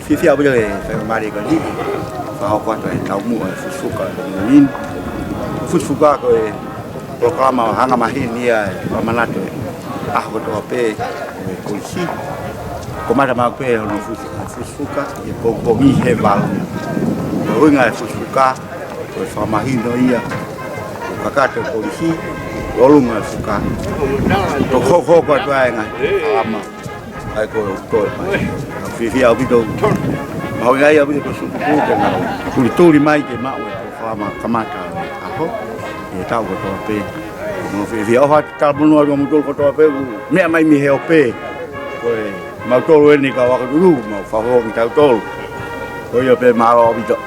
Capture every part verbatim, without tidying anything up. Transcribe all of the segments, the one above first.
Fiefia ʻaupito e faingamālie ko eni, fakahoko atu e taumuʻa e Fusifuka ʻo e moʻui ni. Fusifuka ko e polokalama anga maheni ia ʻe fakamanatu e ʻaho kotoa pē ʻo e kolisi. Kamata maʻu pē hono fusi-, Fusifuka ʻi he pongipongi he valu. Ko e ʻuhinga e Fusifuka, ko e fakamahino ia, ko e kakato e kolisi, lōlunga e fuka. Toki hokohoko atu ai e ngaahi polokalama. ʻA ia ko e toe mai. Fiefia ʻaupito. Mahuʻinga ʻaupito ko e Sukuku ke nau tulituli mai ke maʻu e polokalama kamata e ʻaho ʻi he taʻu kotoa pē. Mo fiefia ʻofa atu talamonū atu kiate kimoutolu kotoa pē ʻoku meʻa mai mei he ope. Ko e mautolu eni kau ako tulu, mau fakafofonga kitautolu. Ko ia pē, mālō ʻaupito.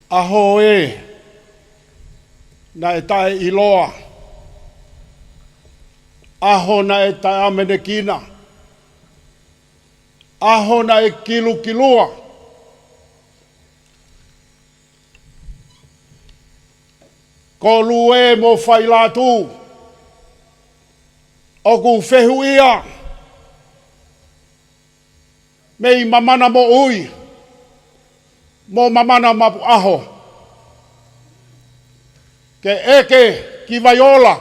ʻAho ē naʻe taʻeʻiloa, ʻaho naʻe taʻeʻamanekina, ʻaho naʻe kilukilua. Ko Lue mo Failatu, ʻoku fehuʻia mei Mamana Moʻui mo Mamana Mapuʻaho, ke ʻeke ki Vaiola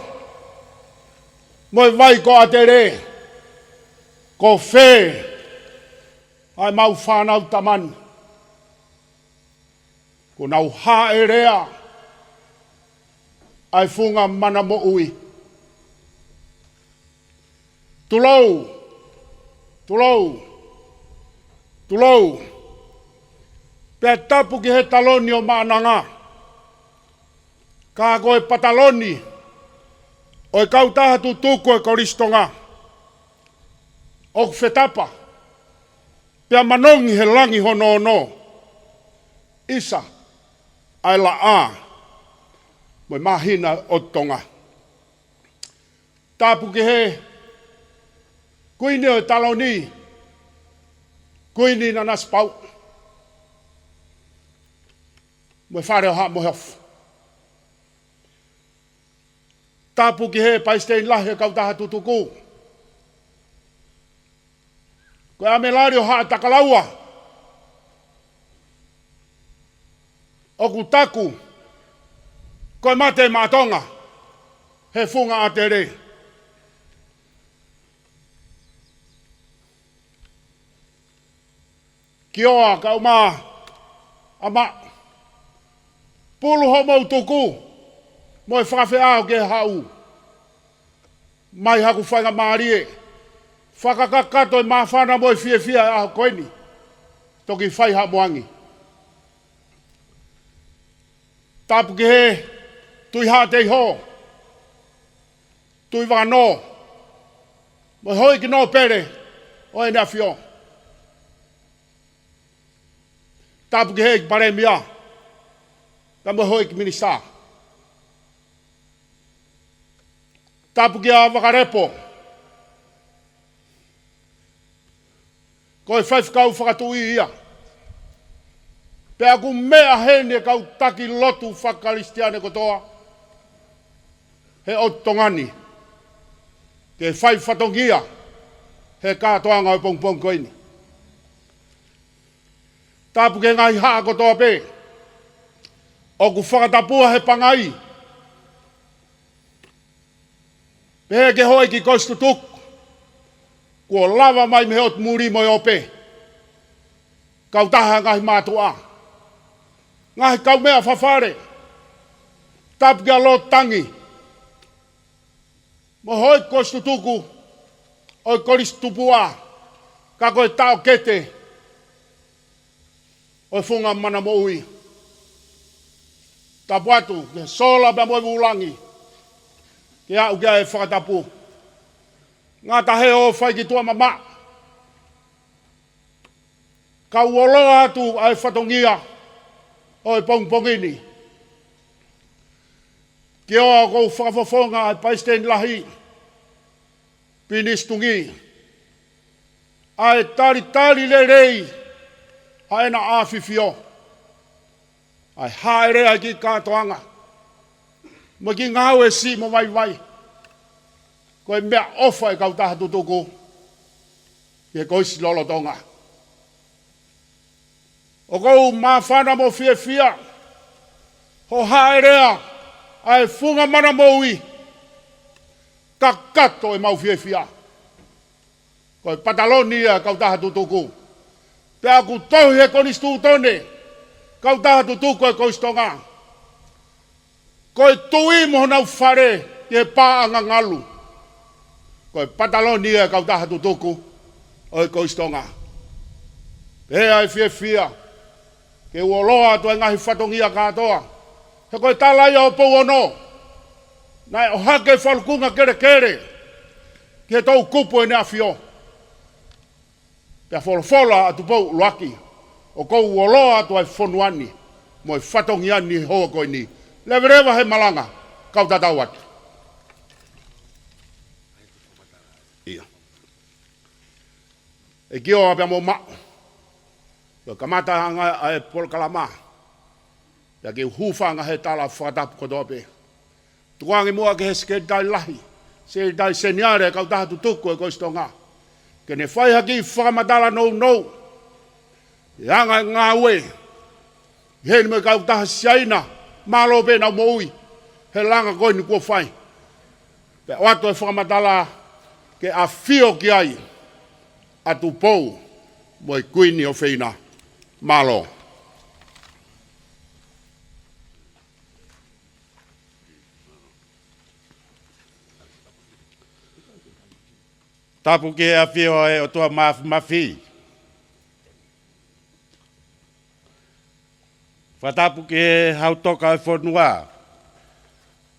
mo e vai ko ʻAtele, ko fē ʻa ʻemau fānau tamani. Kuo nau hāʻelea ʻa e funga mana moʻui. Tulou, tulou, tulou. Pea tapu ki he taloni ʻo Maʻananga, ka ko e pataloni ʻo e kautaha tutuku ʻo e Kolisi Tonga, ʻoku fetapa pea manongi he langi hono ono, ʻisa ʻa e laʻā mo e māhina ʻo Tonga. Tapu ki he Kuini ʻo e taloni, Kuini Nanasipauʻu, mo e Fale ʻo Haʻa Moheofo. Tapu ki he Palesiteni Lahi ʻo e Kautaha Tutuku, ko e ʻAmelali ʻo Haʻatakalaua, ʻoku taku ko e mate maʻa Tonga he funga ʻAtele. Kioa kau mā ʻa maʻu. Pulu hoʻomou tuku mo e fakafeʻao ki he haʻu mai haku faingamālie. Fakakakato e māfana mo e fiefia e ʻaho ko eni. Toki fai haʻamou angi. Tapu ki he Tuʻi Haʻateiho, Tuʻi Vakanō, mo e Houʻeiki Nōpele ʻo ʻEne ʻAfio. Tapu ki he ʻEiki Palēmia, pea mo e Houʻeiki Minisitā. Tapu kia Vakalepo, ko e faifekau fakatuʻi ia. Pea ʻoku meʻa heni e kau taki lotu fakakalisitiane kotoa he ʻotu Tonga ni, ke fai fatongia he kātoanga ʻo e pongipongi ko eni. Tapu ki he ngaahi haʻa kotoa pē ʻoku fakatapua he pangai. Pehē ki he Houʻeiki Kolisi Tutuku, kuo lava mai mei he ʻotu muli mo e ope. Kautaha ngaahi mātuʻa, ngaahi kaumeʻa fafale. Tapu kia Lord Tangi, mo e Houʻeiki Kolisi Tutuku ʻo e Kolisi Tupua, ka ko e taʻokete ʻo e funga mana moʻui. Tapu atu ki he sola pea mo e vūlangi, ke aʻu ki ai e fakatapu. Ngata he ʻoku fai ki tuʻa mamaʻo, ka u ʻoua atu ʻa e fatongia ʻo e pongipongi ni. Kioa ʻoku ou fakafofonga ʻa e Palesiteni Lahi, Pilinisi Tuʻi, ʻa e talitali lelei ʻa ʻEne ʻAfifio, ʻa e hāʻele ʻa e kiʻi kātoanga mo e kiʻi ngāue siʻi mo vaivai. Ko e meʻaʻofa e kautaha tutuku ki he Kolisi lolotonga. ʻOku ou māfana mo fiefia hoʻo hāʻele ʻa e funga mana moʻui. Kakato ʻemau fiefia. Ko e pataloni ia e kautaha tutuku. Pea ʻoku tohi he konisitūtone, kautaha tutuku ʻo e Kolisi Tonga, ko e tuʻi mo honau fale ki he paʻanga ngalu. Ko e pataloni ia e kautaha tutuku ʻo e Kolisi Tonga. Pea ʻoku ou fiefia ke u ʻoua atu ʻa e ngaahi fatongia kātoa. He ko e tala ia ʻo Pouono, naʻe ʻohake e falukunga kelekele ki he toʻukupu ʻo ʻEne ʻAfio. Pea folofola ʻa Tupou ʻUluaki, ʻOku ou ʻilo atu ʻa e fonua ni mo e fatongia ni he houa ko eni. Leveleva he malanga, kau tatau atu. ʻIa. ʻEiki ʻofa pea mo maʻu. Ko e kamataʻanga ʻa e polokalama. Pea ke u hūfanga he tala fakatapu kotoa pē. Tukuange muʻa ki he Sekelitali Lahi, Sekelitali Seniale ʻo e Kautaha Tutuku ʻo e Kolisi Tonga, ke ne fai ha kiʻi fakamatala nounou he anga e ngāue ʻi heni mo e kautaha Siaina, mālō pē ʻenau moʻui he langa ko eni kuo fai. Pea ʻoatu e fakamatala ke ʻafio ki ai ʻa Tupou mo e Kuini ʻofeina. Mālō. Tapu ki he ʻafio ʻa e ʻOtua Māfimafi. Fakatapu ki he Hau Toka ʻo e fonua,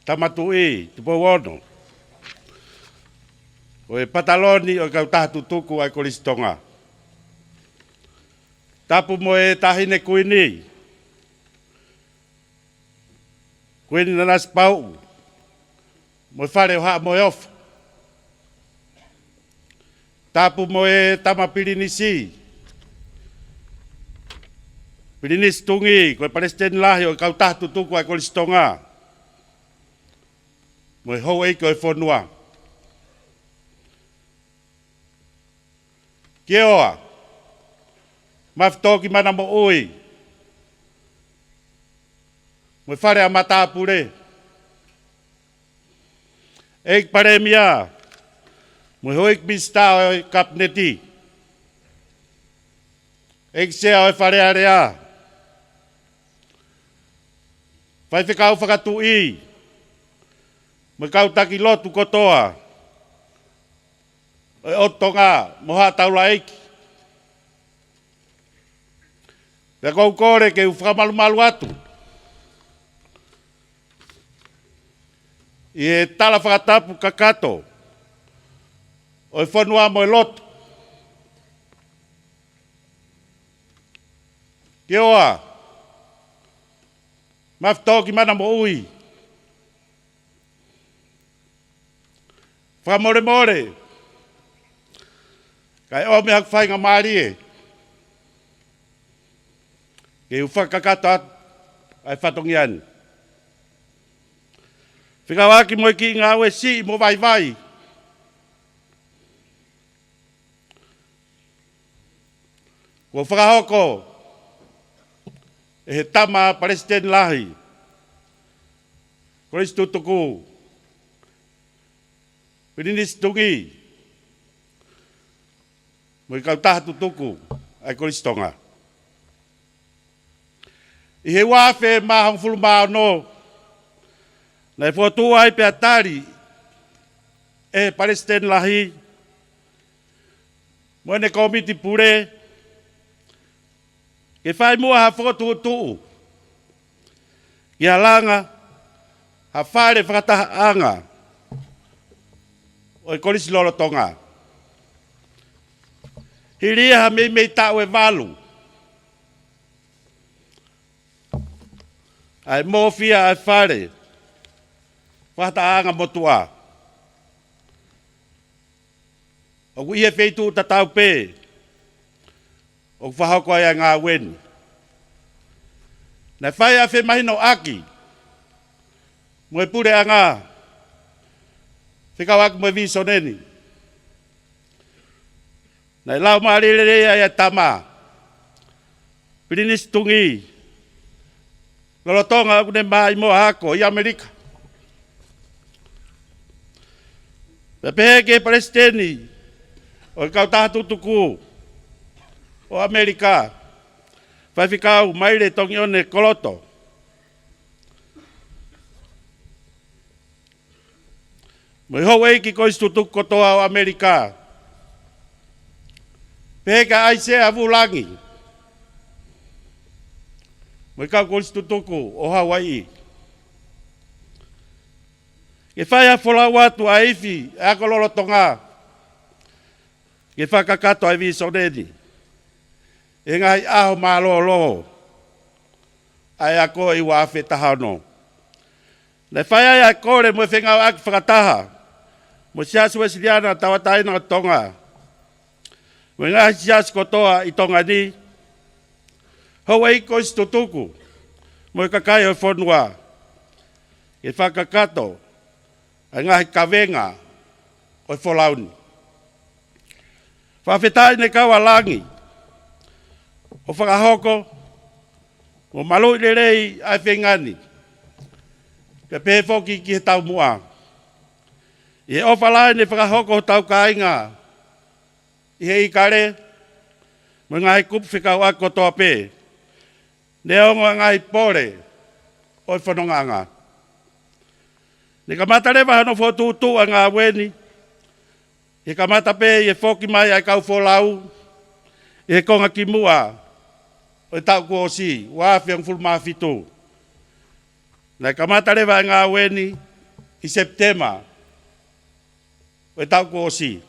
Tama Tuʻi Tupou Ono, ko e Pataloni ʻo e Kautaha Tutuku ʻa e Kolisi Tonga. Tapu mo e Taʻahine Kuini, Kuini Nanasipauʻu, mo e Fale ʻo Haʻa Moheofo. Tapu mo e Tama Pilinisi, Pilinisi Tungi, ko e Palesiteni Lahi ʻo e Kautaha Tutuku ʻa e Kolisi Tonga, mo e houʻeiki ʻo e fonua. Keoa, Mafitokimana Moʻui, mo e Fale ʻa Matāpule. ʻEiki Palēmia, mo e houʻeiki Minisitā ʻo e Kapineti. ʻEiki Sea ʻo e Fale Alea. Faifekau Fakatuʻi, mo e kau taki lotu kotoa ʻo e ʻOtu Tonga mo haʻa taulaʻeiki. Pea ʻoku ou kole ke u fakamalumalu atu ʻi he tala fakatapu kakato ʻo e fonua mo e lotu. Keoa, Mafitokimana Moʻui, fakamolemole, kae ʻomi haku faingamālie ke u fakakakato atu ʻa e fatongia ni. Fekauʻaki mo e kiʻi ngāue siʻi mo vaivai kuo fakahoko ʻe he Tama Palesiteni Lahi, Kolisi Tutuku, Pilinisi Tungi, mo e Kautaha Tutuku ʻa e Kolisi Tonga. ʻI he ua afe mā hongofulu mā ono, naʻe fokotuʻu ai pea tali ʻe he Palesiteni Lahi mo ʻene Kōmiti Pule ke fai muʻa ha fokotuʻutuʻu ki ha langa ha fale fakatahaʻanga ʻo e kolisi lolotonga. Hili ia ha meimei taʻu ʻe valu ʻa e mōfia ʻa e fale fakatahaʻanga motuʻa, ʻoku ʻi he feituʻu tatau pē ʻoku fakahoko ai ʻa e ngāue ni. Naʻe fai ʻa e femahinoʻaki mo e puleʻanga fekauʻaki mo e vīsone ni. Naʻe laumālie lelei ai ʻa e Tama Pilinisi Tungi lolotonga ʻoku ne maʻimoa ako ʻi ʻAmelika. Pea pehē ki he Palesiteni ʻo e Kautaha Tutuku ʻo ʻAmelika, Faifekau Maile Tongione Koloto, mo e houʻeiki kolisi tutuku kotoa ʻo ʻAmelika, pehē kia ʻAisea Vulangi, mo e kau kolisi tutuku ʻo Hauaiʻi, ke fai ha folau atu ʻa e ifi ʻa e ako lolotonga ke fakakakato ʻa e vīsone ni. ʻi he ngaahi ʻaho mālōlō ʻa e ako ʻi he ua afe taha ono. Naʻe fai ai ʻa e kole mo e fengāueʻaki fakataha mo e Siasi Uēsiliana Tauʻatāina ʻo Tonga mo e ngaahi siasi kotoa ʻi Tonga ni, houʻeiki konisitūtū mo e kakai ʻo e fonua, ke fakakakato ʻa e ngaahi kavenga ʻo e folau ni. Fakafetaʻi naʻe kau ʻa langi ʻo fakahoko mo maluʻi lelei ʻa e feinga ni, pea pehē foki ki he taumuʻa. ʻI he ʻofa lahi naʻe fakahoko hotau kāinga ʻi he ʻIkale mo e ngaahi kupu fekauʻaki kotoa pē, neongo ʻa e ngaahi pole ʻo e fonongaʻanga. Ne kamata leva hono fokotuʻutuʻu ʻa e ngāue ni, ʻi he kamata pē ʻi he foki mai ʻa e kau folau ʻi he konga kimuʻa ʻo e taʻu kuo ʻosi, ua afe hongofulu mā fitu. Naʻe kamata leva ʻa e ngāue ni ʻi Sepitema ʻo e taʻu kuo ʻosi.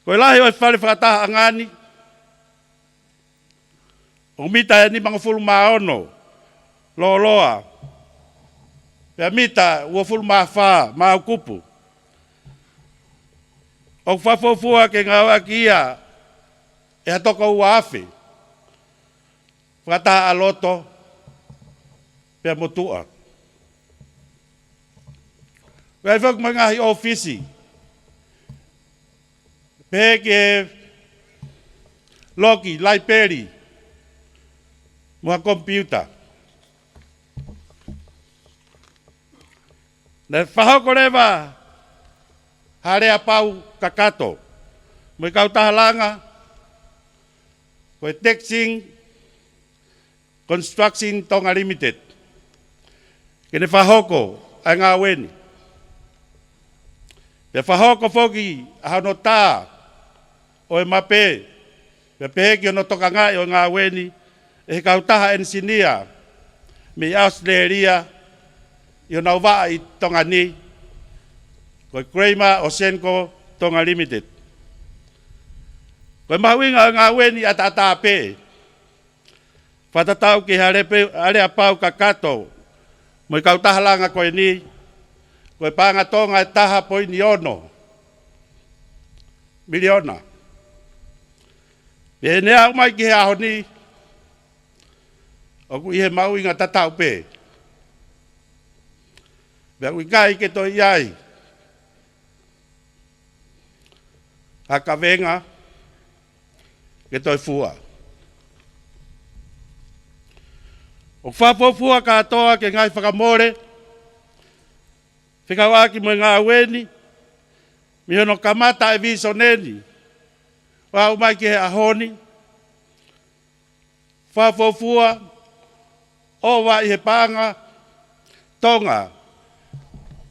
Ko e lahi ʻo e fale fakatahaʻanga ni, ʻoku mita ʻe nimangofulu mā ono lōloa, pea mita uofulu mā fā maʻukupu. ʻOku fakafuofua ke ngāueʻaki ia ʻe ha toko ua afe fakataha ʻa loto pea mo tuʻa. ʻOku ʻi ai foki mo e ngaahi ʻōfisi, pehē ki he loki, laipeli, mo ha komipiuta. Naʻe fakahoko leva ha aleapau kakato mo e kautaha langa ko e Texin Construction Tonga Limited ke ne fakahoko ʻa e ngāue ni. Pea fakahoko foki ʻa hono tā ʻo e mape, pea pehē ki hono tokangaʻi ʻo e ngāue ni ʻe he kautaha ʻenisinia mei ʻAositelēlia ʻi honau vaʻa ʻi Tonga ni, ko e Kramer ʻo Senco Tonga Limited. Ko e mahuʻinga ʻo e ngāue ni ʻataʻatā pē, fakatatau ki he aleape-, aleapau kakato mo e kautaha langa ko eni, ko e paʻanga Tonga ʻe taha poini ono miliona. Pea ne aʻu mai ki he ʻaho ni, ʻoku ʻi he mahuʻinga tatau pē. Pea ʻoku ʻikai ke toe ʻi ai ha kavenga ke toe fua. ʻOku fakafuofua kātoa ki he ngaahi fakamole fekauʻaki mo e ngāue ni, mei hono kamata ʻa e vīsone ni ʻo aʻu mai ki he ʻaho ni. Fakafuofua ʻo ʻoange ʻi he paʻanga Tonga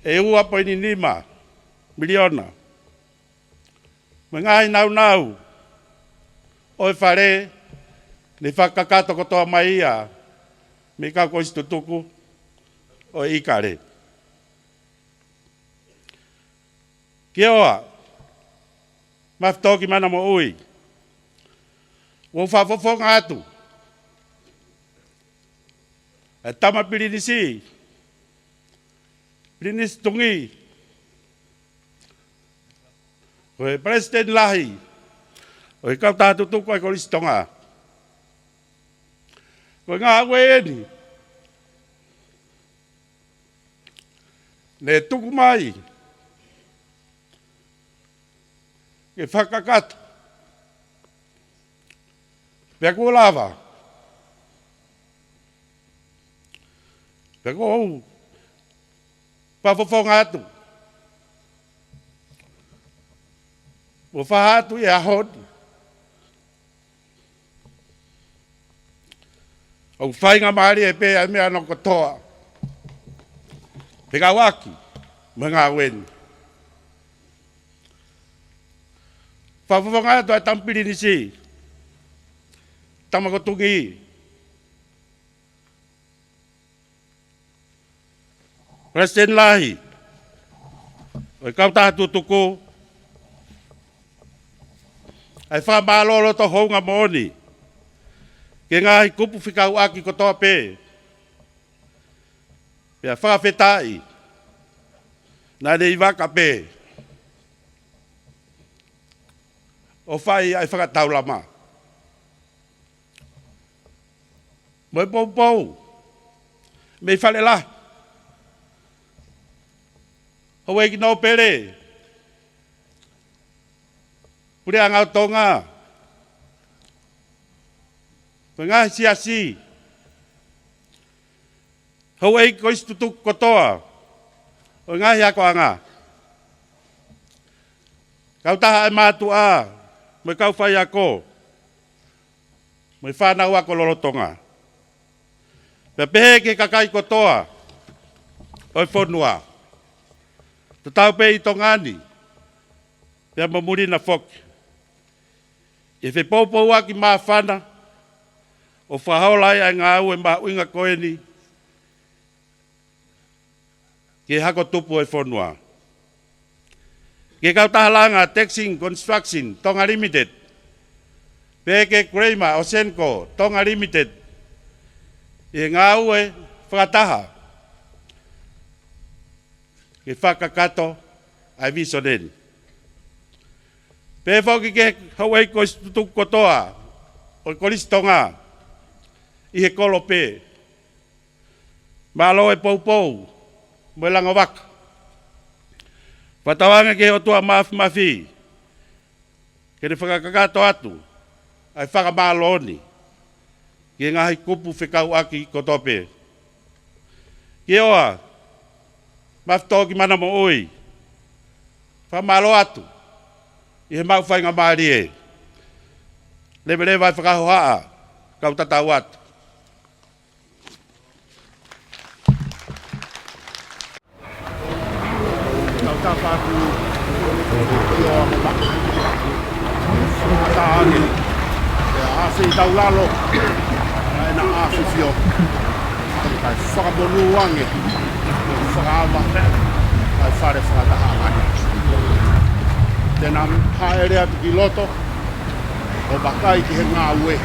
ʻe ua poini nima miliona. Mo e ngaahi nāunau ʻo e fale, ne fakakakato kotoa mai ia mei he kau konisitūtū ʻo e ʻIkale. Kioa, Mafitoki Manamoʻui, ʻoku ou fakafofonga atu ʻa e tama pilinisi, Pilinisi Tungi, ko e Palesiteni Lahi ʻo e Kautaha Tutuku ʻa e Kolisi Tonga. Ko e ngāue eni ne tuku mai ke fakakakato. Pea kuo lava. Pea ʻoku ou fakafofonga atu mo fakahā atu ʻi he ʻaho ni, ʻoku faingamālie pē ʻa e meʻa hono kotoa fekauʻaki mo e ngāue ni. Fakafofonga atu ʻa e tama pilinisi, tama ko Tungi, Palesiteni Lahi ʻo e Kautaha Tutuku, ʻa e fakamālō loto houngaʻia moʻoni ki he ngaahi kupu fekauʻaki kotoa pē, pea fakafetaʻi naʻa ne ʻi vaka pē ʻo fai ʻa e fakataulama mo e poupou mei Fale Lahi. Houʻeiki Nōpele, Puleʻanga ʻo Tonga, ko e ngaahi siasi, houʻeiki kolisi tutuku kotoa ʻo e ngaahi akoʻanga, kautaha ʻa e mātuʻa mo e kau faiako, mo e fānau ako lolotonga, pea pehē ki he kakai kotoa ʻo e fonua, tatau pē ʻi Tonga ni pea mo muli na foki, ʻi he fepoupouaki māfana ʻo fakahola ai ʻa e ngāue mahuʻinga ko eni ki he hako tupu ʻo e fonua. Ki he kautaha langa Texin Construction Tonga Limited, pea ki he Kramer ʻo Senco Tonga Limited, ʻi he ngāue fakataha ke fakakakato ʻa e visone ni. Pea foki ki he houʻeiki kolisi tutuku kotoa ʻo e Kolisi Tonga ʻi he kolo pē, mālō e poupou mo e langa vaka. Fakatauange ki he ʻOtua Māfimafi ke ne fakakakato atu ʻa e fakamālō ni ki he ngaahi kupu fekauʻaki kotoa pē. Ki he ʻOtua Māfimafi Tohimana Moʻui, fakamālō atu ʻi he maʻu faingamālie. Leveleva e fakahohaʻa, kau tatau atu. Tau tapa atu ʻi ʻolunga. Tāne. ʻE ʻasi ʻi taulalo, ʻa ena ʻasi fio. Kae fakamonū ange, fakaava ʻa e fale fakataha ni. Te na hāʻele atu ki loto ʻo vakai ki he ngāue.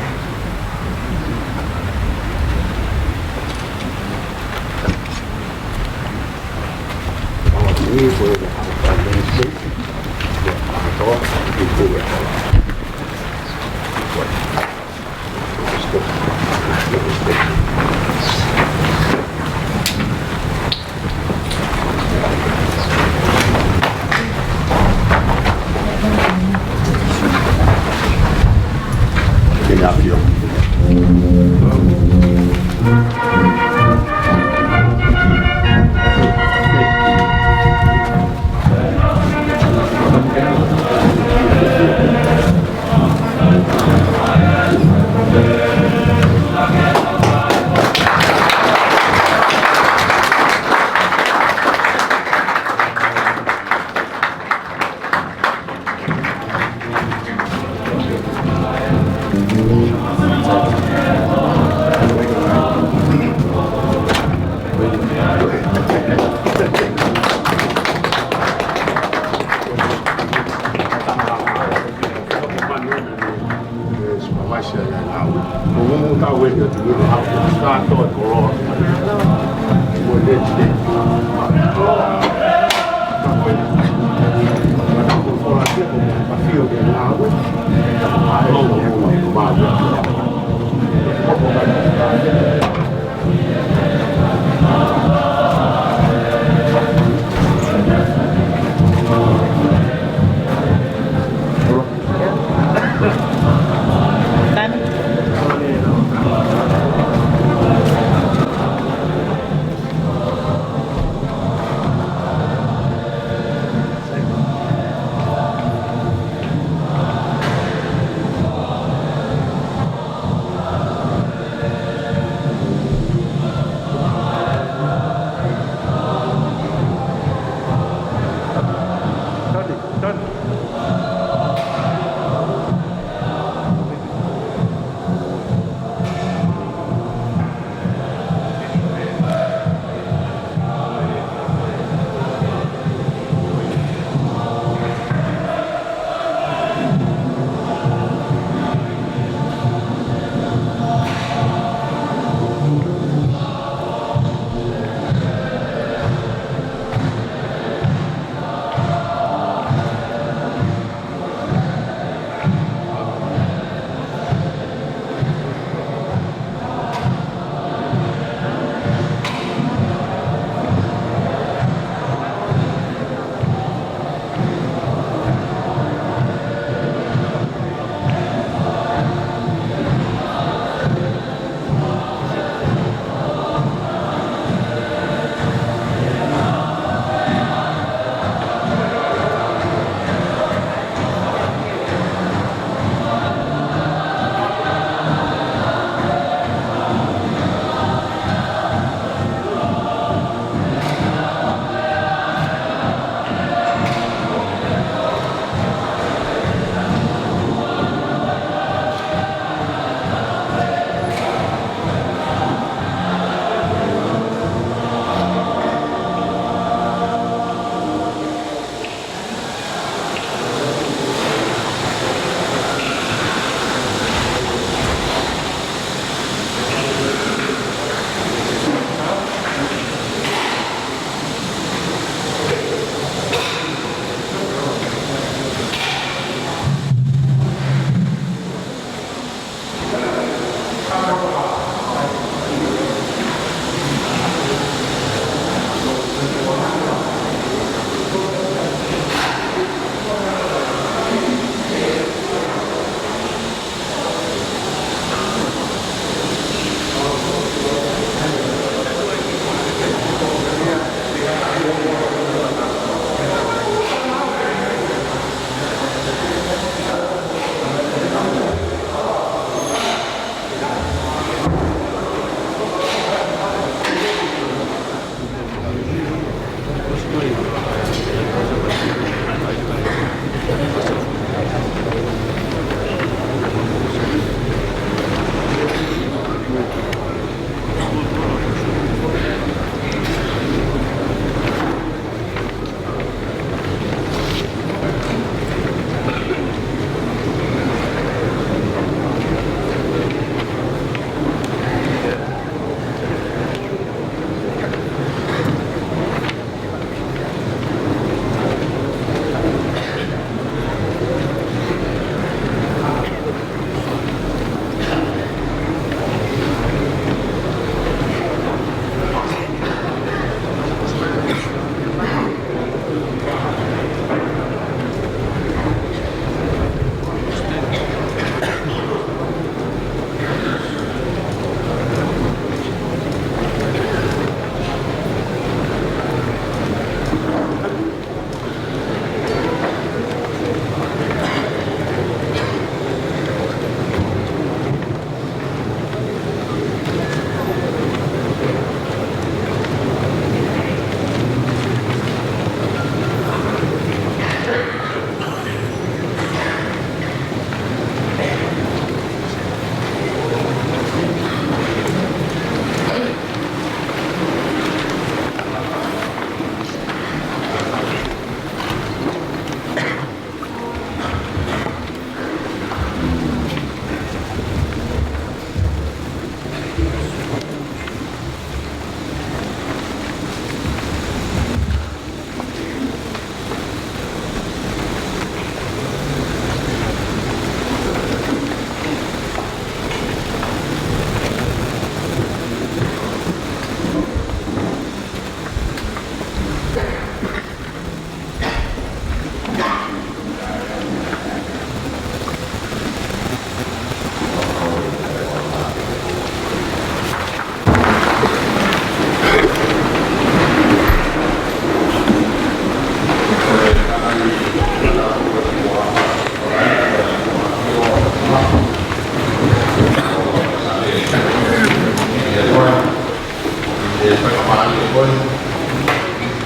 Mālie ko ē,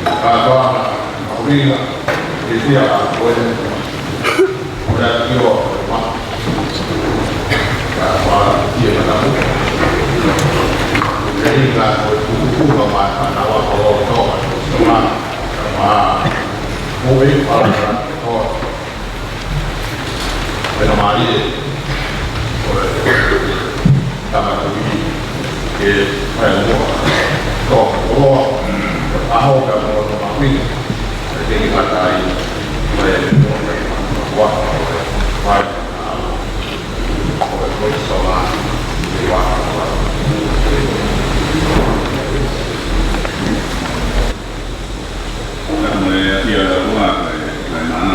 kātoa, mahuʻinga, ke fia ko ē, ko ē ʻa e kio, ma. Kātoa, fia ka tapu. Ke ʻi ai ko ē, tuʻutuʻu ma, ma, na wa ko ē, to, ma, ma, mo e, ma, to. Pea mālie, ko e tama tui, ke fai mo, to, ko, ʻaho ka mo, to, mahuʻinga, ke ke matai, fai mo, wa, fai, ko e, ko e sola, ke wa, wa. Ka mo e, ia, wa, wa, mana.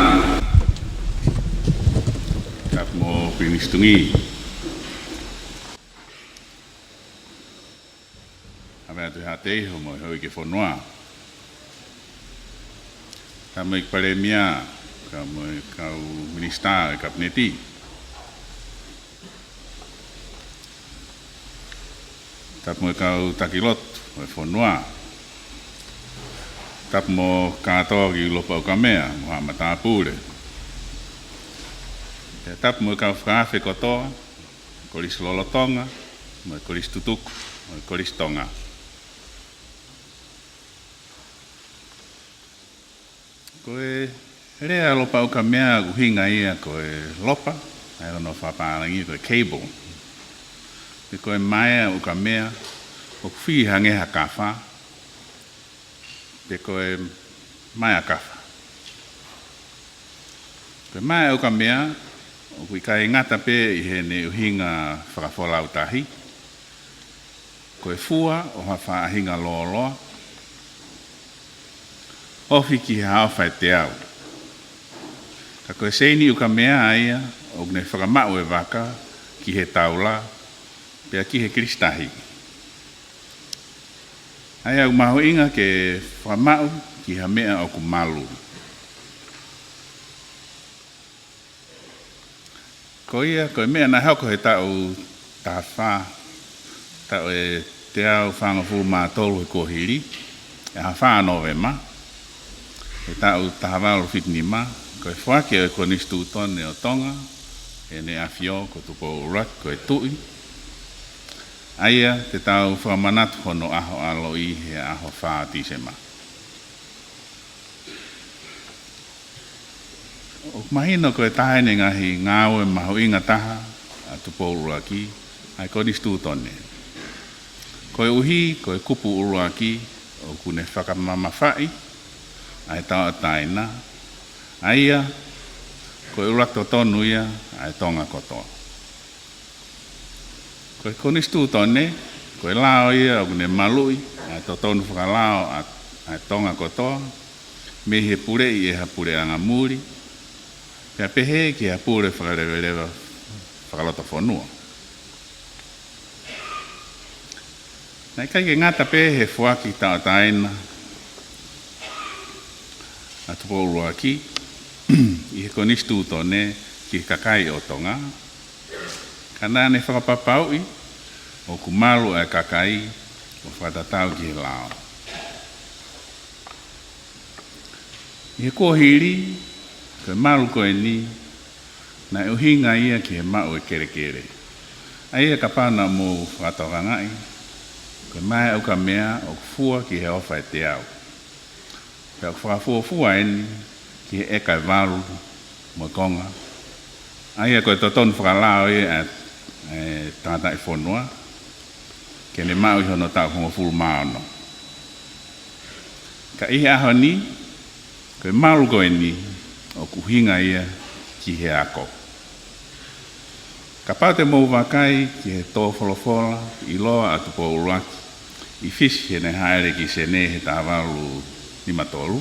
Tapu mo Pilinisi Tuʻi. ʻAve atu Haʻateiho mo e Houʻeiki Fonua. Tapu mo e ʻEiki Palēmia, ka mo e kau minisitā ʻo e Kapineti. Tapu mo e kau taki lotu ʻo e fonua. Tapu mo kātoa ki Lopa ʻUkamea, mo haʻa matāpule. Pea tapu mo e kau fakaafe kotoa, Kolisi Lolotonga, mo e Kolisi Tutuku, mo e Kolisi Tonga. Ko e lea Lopa ʻUkamea ʻoku ʻuhinga ia ko e lopa, ʻa ia ko hono fakapālangi ko e cable. Pe ko e maea ʻukamea, ʻoku fī hangē ha kafa, pe ko e maea kafa. Ko e maea ʻukamea, ʻoku ʻikai ngata pē ʻi heʻene ʻuhinga fakafolau tahi, ko e fua ʻo ha faʻahinga lōloa, ofi ki ha ʻofa ʻe teau. Ka ko e seini ʻukamea ia, ʻoku ne fakamaʻu e vaka ki he taula, pea ki he kilisitahi. ʻA ia ʻoku mahuʻinga ke fakamaʻu ki ha meʻa ʻoku malu. Ko ia, ko e meʻa naʻe hoko he taʻu taha fā, taʻu ʻe teau fāngofulu mā tolu he kuohili, ʻi he ʻaho fā Nōvema, he taʻu taha valu fitu nima, ko e foaki ʻo e Konisitūtone ʻo Tonga, ʻe heʻene ʻAfio ko Tupou ʻUluaki ko e Tuʻi, ʻa ia te tau fakamanatu hono ʻaho ʻaloʻi he ʻaho fā Tīsema. ʻOku mahino ko e taha eni e ngaahi ngāue mahuʻinga taha ʻa Tupou ʻUluaki, ʻa e Konisitūtone. Koeʻuhi, ko e kupu ʻuluaki, ʻoku ne fakamamafaʻi ʻa e tauʻatāina, ʻa ia, ko e ʻuluaki totonu ia ʻa e Tonga kotoa. Ko e Konisitūtone, ko e lao ia ʻoku ne maluʻi ʻa e totonu fakalao ʻa, ʻa e Tonga kotoa, mei he puleʻi ʻe ha puleʻanga muli, pea pehē ki ha pule fakaleveleva fakalotofonua. Naʻe ʻikai ke ngata pē he foaki tauʻatāina ʻa Tupou ʻUluaki ʻi he Konisitūtone ki he kakai ʻo Tonga, ka naʻa ne fakapapauʻi ʻoku malu ʻa e kakai ʻo fakatatau ki he lao. ʻI he kuohili, ko e malu ko eni, naʻe ʻuhinga ia ki he maʻu e kelekele. ʻA ia kapau naʻa mou fakatokangaʻi, ko e maea ʻukamea ʻoku fua ki he ʻofa ʻe teau. Pea ʻoku fakafuofua eni ki he ʻeka ʻe valu mo e konga. ʻA ia ko e totonu fakalao ia ʻa e tangataʻi fonua, ke ne maʻu ʻi hono taʻu hongofulu mā ono. Ka ʻi he ʻaho ni, ko e malu ko eni, ʻoku ʻuhinga ia ki he ako. Kapau te mou vakai ki he tō folofola ʻiloa ʻa Tupou ʻUluaki ʻi Fisi heʻene hāʻele ki Senē he taha valu nima tolu,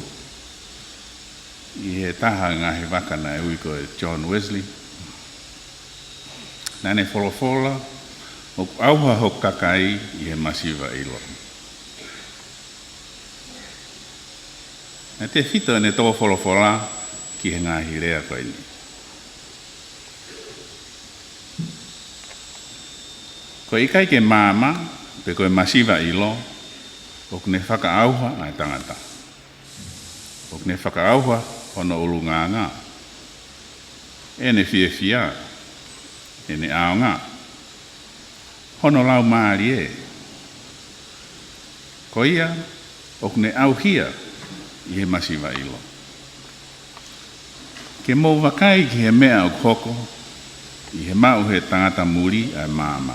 ʻi he taha ngaahi vaka naʻe ui ko e John Wesley, naʻa ne folofola, ʻoku ʻauha hoku kakai ʻi he masiva ʻilo. Naʻe tefito ʻene tō folofola ki he ngaahi lea ko eni. Ko e ʻikai ke maama, pe ko e masiva ʻilo, ʻOku ne fakaʻauha ʻa e tangata. ʻOku ne fakaʻauha hono ʻulungaanga, ʻene fiefia, ʻene ʻaonga, hono laumālie. Ko ia ʻoku ne ʻauhia ʻi he masiva ʻilo. Ke mou vakai ki he meʻa ʻoku hoko ʻi he maʻu ʻe he tangata muli ʻa e maama.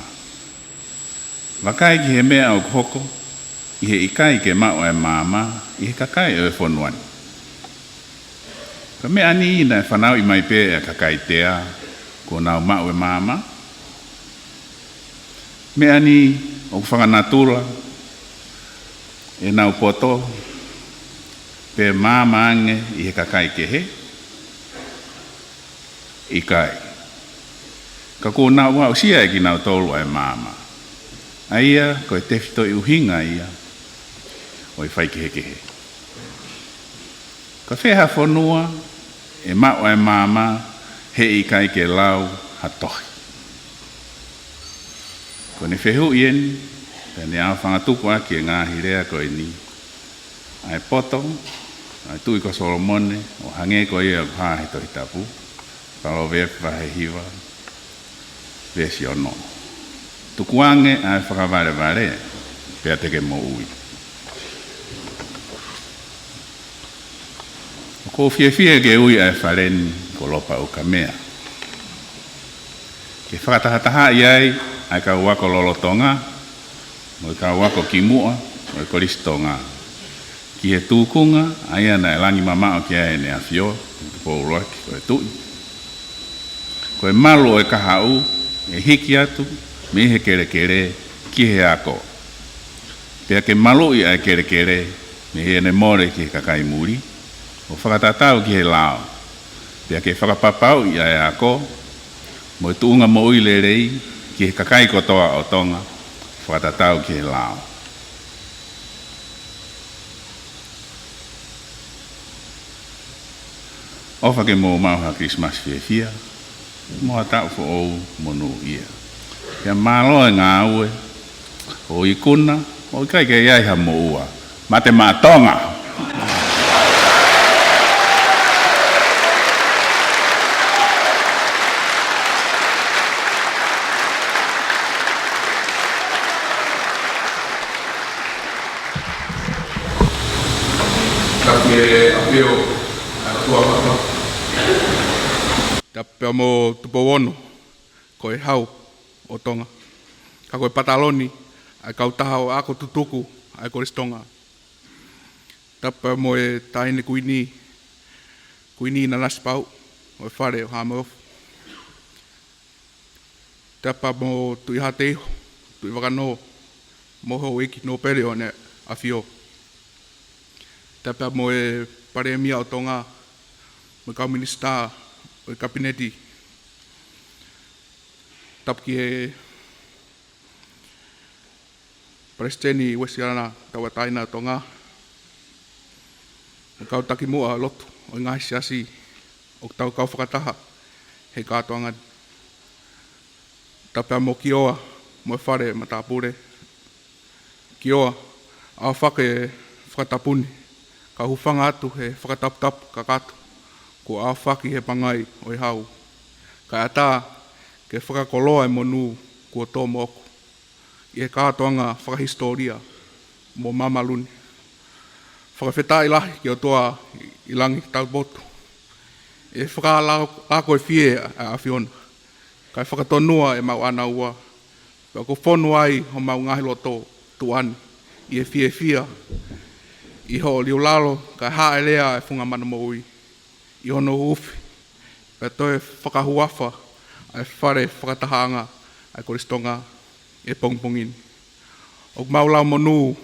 Vakai ki he meʻa ʻoku hoko ʻi he ʻikai ke maʻu ʻa e maama ʻi he kakai ʻo e fonua ni. Ko e meʻa ni naʻe fanauʻi mai pē ʻe he kakai tea kuo nau maʻu e maama. Meʻa ni ʻoku fakanatula ʻenau poto pe maama ange ʻi he kakai kehe? ʻIkai. Ka kuo nau aʻusia ʻe kinautolu ʻa e maama. ʻA ia ko e tefitoʻi ʻuhinga ia ʻo e faikehekehe. Ko fē ha fonua ʻe maʻu ʻa e maama he ʻikai ke lau ha tohi? Ko ʻene fehuʻi eni, pea ne ʻaofangatuku ʻaki e ngaahi lea ko eni ʻa e poto ʻa e Tuʻi ko Solomone, ʻo hangē ko ia ʻoku hā he Tohi Tapu, Paloveape vahe hiva, veesi ono. Tukuange ʻa e fakavalevale, pea te ke moʻui. ʻOku ou fiefia ke ui ʻa e fale ni ko Lopa ʻUkamea. Ke fakatahatahaʻi ai ʻa e kau ako lolotonga mo e kau ako kimuʻa ʻo e Kolisi Tonga ki he tūkunga ʻa ia naʻe langi mamaʻo ki ai ʻEne ʻAfio, Tupou ʻUluaki ko e Tuʻi. Ko e malu ʻo e kahaʻu ʻe hiki atu mei he kelekele ki he ako. Pea ke maluʻi ʻa e kelekele mei heʻene mole ki he kakai muli, ʻo fakatatau ki he lao. Pea ke fakapapauʻi ʻa e ako mo e tuʻunga moʻui lelei ki he kakai kotoa ʻo Tonga, fakatatau ki he lao. ʻOfa ke mou maʻu ha Kilisimasi fiefia mo ha taʻu foʻou monūʻia. Pea mālō e ngāue ʻo ikuna ʻo ʻikai ke ʻi ai ha moʻua. Mate maʻa Tonga! Tapu ki he ʻAfio, ʻa e ʻOtua Mafimafi. Tapu pea mo Tupou Ono, ko e Hau ʻo Tonga. Ka ko e Pataloni ʻa e kautaha ʻo e ako tutuku ʻa e Kolisi Tonga. Tapu pea mo e Taʻahine Kuini, Kuini Nanasipauʻu, ʻo e Fale ʻo Hāmoeofa. Tapu pea mo Tuʻi Haʻateiho, Tuʻi Vakanō, mo e Houʻeiki Nōpele ʻo ʻEne ʻAfio. Tapu pea mo e Palēmia ʻo Tonga, mo e kau minisitā ʻo e Kapineti. Tapu ki he Palesiteni Uēsiliana Tauʻatāina ʻo Tonga, mo e kau takimuʻa lotu ʻo e ngaahi siasi ʻoku tau kau fakataha he kātoanga ni. Tapu pea mo Kioa mo e fale matāpule. Kioa, ʻaofaki e fakatapu ni, ka u hūfanga atu he fakataputapu kakato kuo ʻaofaki he pangai ʻo e Hau, kae ʻatā ke fakakoloa e monū kuo tō moʻoku ʻi he kātoanga fakahisitōlia mo māmalu ni. Fakafetaʻi lahi ki he ʻOtua ʻi langi taupotu ʻi he fakalako ʻe fie ʻa e ʻAfiona, kae fakatonua ʻemau ʻānaua, pea ʻoku fonu ai homau ngaahi loto tuʻa ni ʻi he fiefia ʻi hoʻo liulalo, kae hāʻele ʻa e funga manamoʻui ʻi hono ufi, pea toe fakahuafa ʻa e fale fakatahaʻanga ʻa e Kolisi Tonga ʻi he pongipongi ni. ʻOku mau lau monū,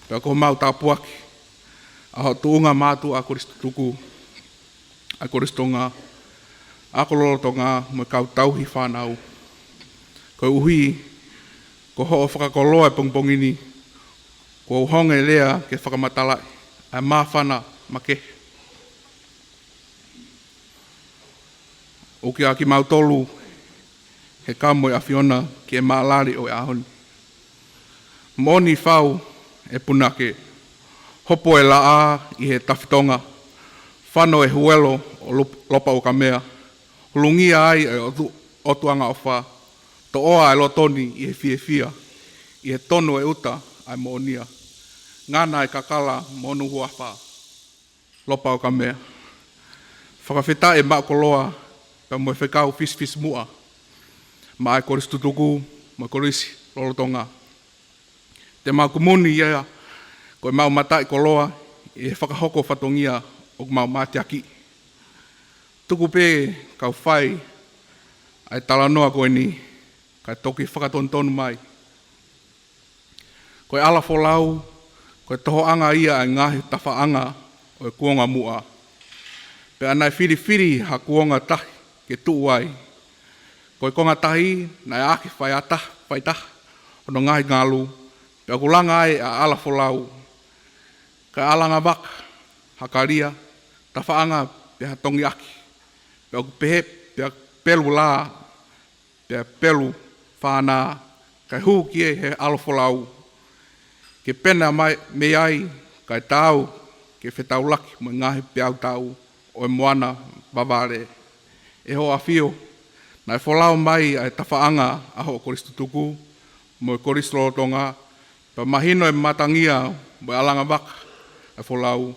pea ko homau tāpuaki ʻa hoʻo tuʻunga mātuʻa kolisi tutuku ʻa e Kolisi Tonga, ako lolotonga mo e kau tauhi fānau. Koeʻuhi ko hoʻo fakakoloa e pongipongi ni, kuo u honge lea ke fakamatalaʻi ʻa e māfana makehe ʻoku ʻiate kimautolu he kau mo e ʻAfiona ki he māʻalali ʻo e ʻaho ni. Moʻoni fau, ʻe punake. Hopo e laʻā ʻi he tafitonga, fano e huelo ʻo Lup-, Lopaukamea, hulungia ai e ʻotu-, ʻotuʻanga ʻofa, toʻoa e loto ni ʻi he fiefia, ʻi he tonu e uta ʻa e moʻonia, ngana e kakala mo hono huafa. Lopaukamea. Fakafetaʻi e maʻu koloa pea mo e fekau fisifisimuʻa maʻá e Kolisi Tutuku mo e Kolisi Lolotonga. Te mau kumuni ia ko e mau mataʻikoloa ʻi he fakahoko fatongia ʻoku mau mateakiʻi. Tuku pē kau fai ʻa e talanoa ko eni, kae toki fakatonutonu mai. Ko e ʻalafolau, ko e tohoʻanga ia ʻa e ngaahi tafaʻanga ʻo e kuonga muʻa. Pea naʻe filifili ha kuonga tahi ke tuʻu ai. Ko e konga tahi, naʻe ʻaki faitaha, faitaha hono ngaahi ngalu, pea ʻoku langa ai ʻa ʻalafolau. Kae ʻalanga vaka, ha kalia, tafaʻanga, pea ha tongiʻaki. Pea ʻoku pehē, pea pelu lā, pea pelu fānā, kae hū ki ai he ʻalafolau. Ke pena mai mei ai, kae taau ke fetaulaki mo e ngaahi peau tau ʻo e moana vavale. ʻE Hoʻo ʻAfio, naʻe folau mai ʻa e tafaʻanga ʻa hoʻo Kolisi Tutuku mo e Kolisi Lolotonga, pea mahino e matangia mo e ʻalanga vaka ʻa e folau.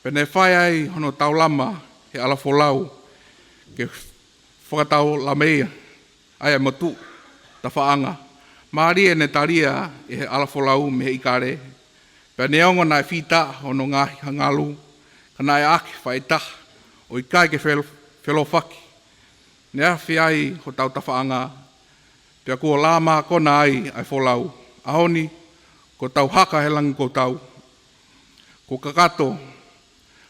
Pea ne fai ai hono taulama he ʻalafolau ke fakataulamaʻi ai ʻa e motuʻa tafaʻanga. Mālie ne talia ʻe he ʻalafolau mei he ʻikale. Pea neongo naʻe fita hono ngaahi hangalu, ka naʻe ʻaki faitaha ʻo ʻikai ke fel-, felofaki. Ne afe ai hotau tafaʻanga, pea kuo lā mākona ai ʻa e folau. ʻAho ni, kuo tau haka he langi ʻoku tau. Kuo kakato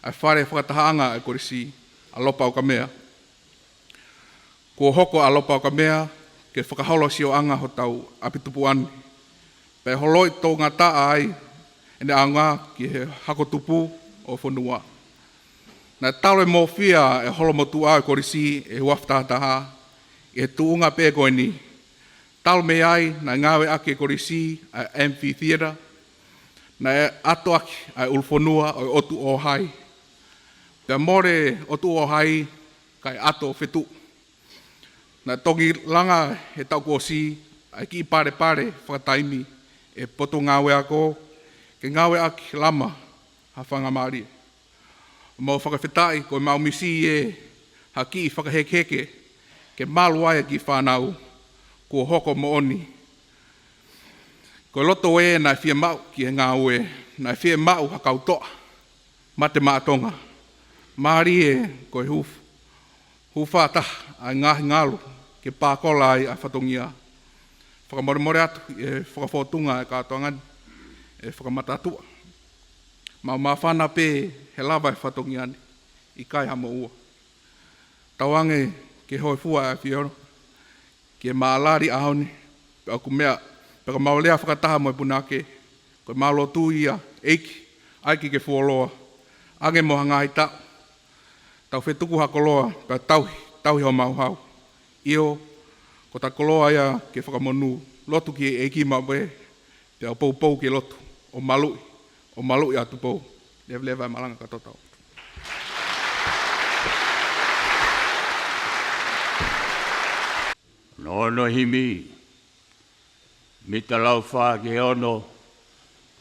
ʻa e fale fakatahaʻanga ʻa e Kolisi ʻa Lopaukamea. Kuo hoko ʻa Lopaukamea ke fakaholo sioʻanga hotau ʻapi tupuʻa ni. Pea holoʻi toungataʻa ai ʻene ʻaonga ki he hako tupu ʻo e fonua. Naʻe talu e mōfia e holo motuʻa ʻo e Kolisi ʻi he ua afe taha taha, ʻi he tuʻunga pē ko eni. Talu mei ai, naʻe ngāueʻaki e Kolisi ʻa e amphitheater, naʻe ʻatoʻaki ʻa e ʻulufonua ʻo e ʻotu ʻōhai. Pea mole ʻotu ʻōhai, kae ʻato ʻo fetuʻu. Naʻe toki langa he taʻu kuo ʻosi ʻa e kiʻi palepale fakataimi ʻe he Potungāue Ako, ke ngāueʻaki lama ha faingamālie. ʻOku mau fakafetaʻi ko e mau misi ē ha kiʻi fakahekeheke ke malu ai e kiʻi fānau, kuo hoko moʻoni. Ko e loto ē naʻe fiemaʻu ki he ngāue, naʻe fiemaʻu ha kau toʻa mate maʻa Tonga. Mālie ko e hū-, hūfanga ʻa e ngaahi ngalu ke pākola ai ʻa e fatongia. Fakamolemole atu ʻi he fakafōtunga ʻa e kātoanga ni, ʻe fakamatatuʻa. Mau māfana pē he lava e fatongia ni, ʻikai ha moʻua. Tauange ke hōifua ʻa e ʻAfiona ki he māʻalali ʻaho ni, pea ʻoku meʻa, pea ka mau lea fakataha mo e punake, ko e mau lotu ia, ʻEiki, ʻai ke ke fuoloa, ʻange mo ha ngaahi taʻu, tau fetuku ha koloa, pea tauhi, tauhi homau hau. ʻIo, ko ta koloa ia ke fakamonū, lotu ki he ʻEiki maʻu pē, pea ʻo poupou ke lotu, ʻo maluʻi, ʻo maluʻi ʻa Tupou. Leveleva e malanga ka totau. Ono himi, mita lau fā ki he ono,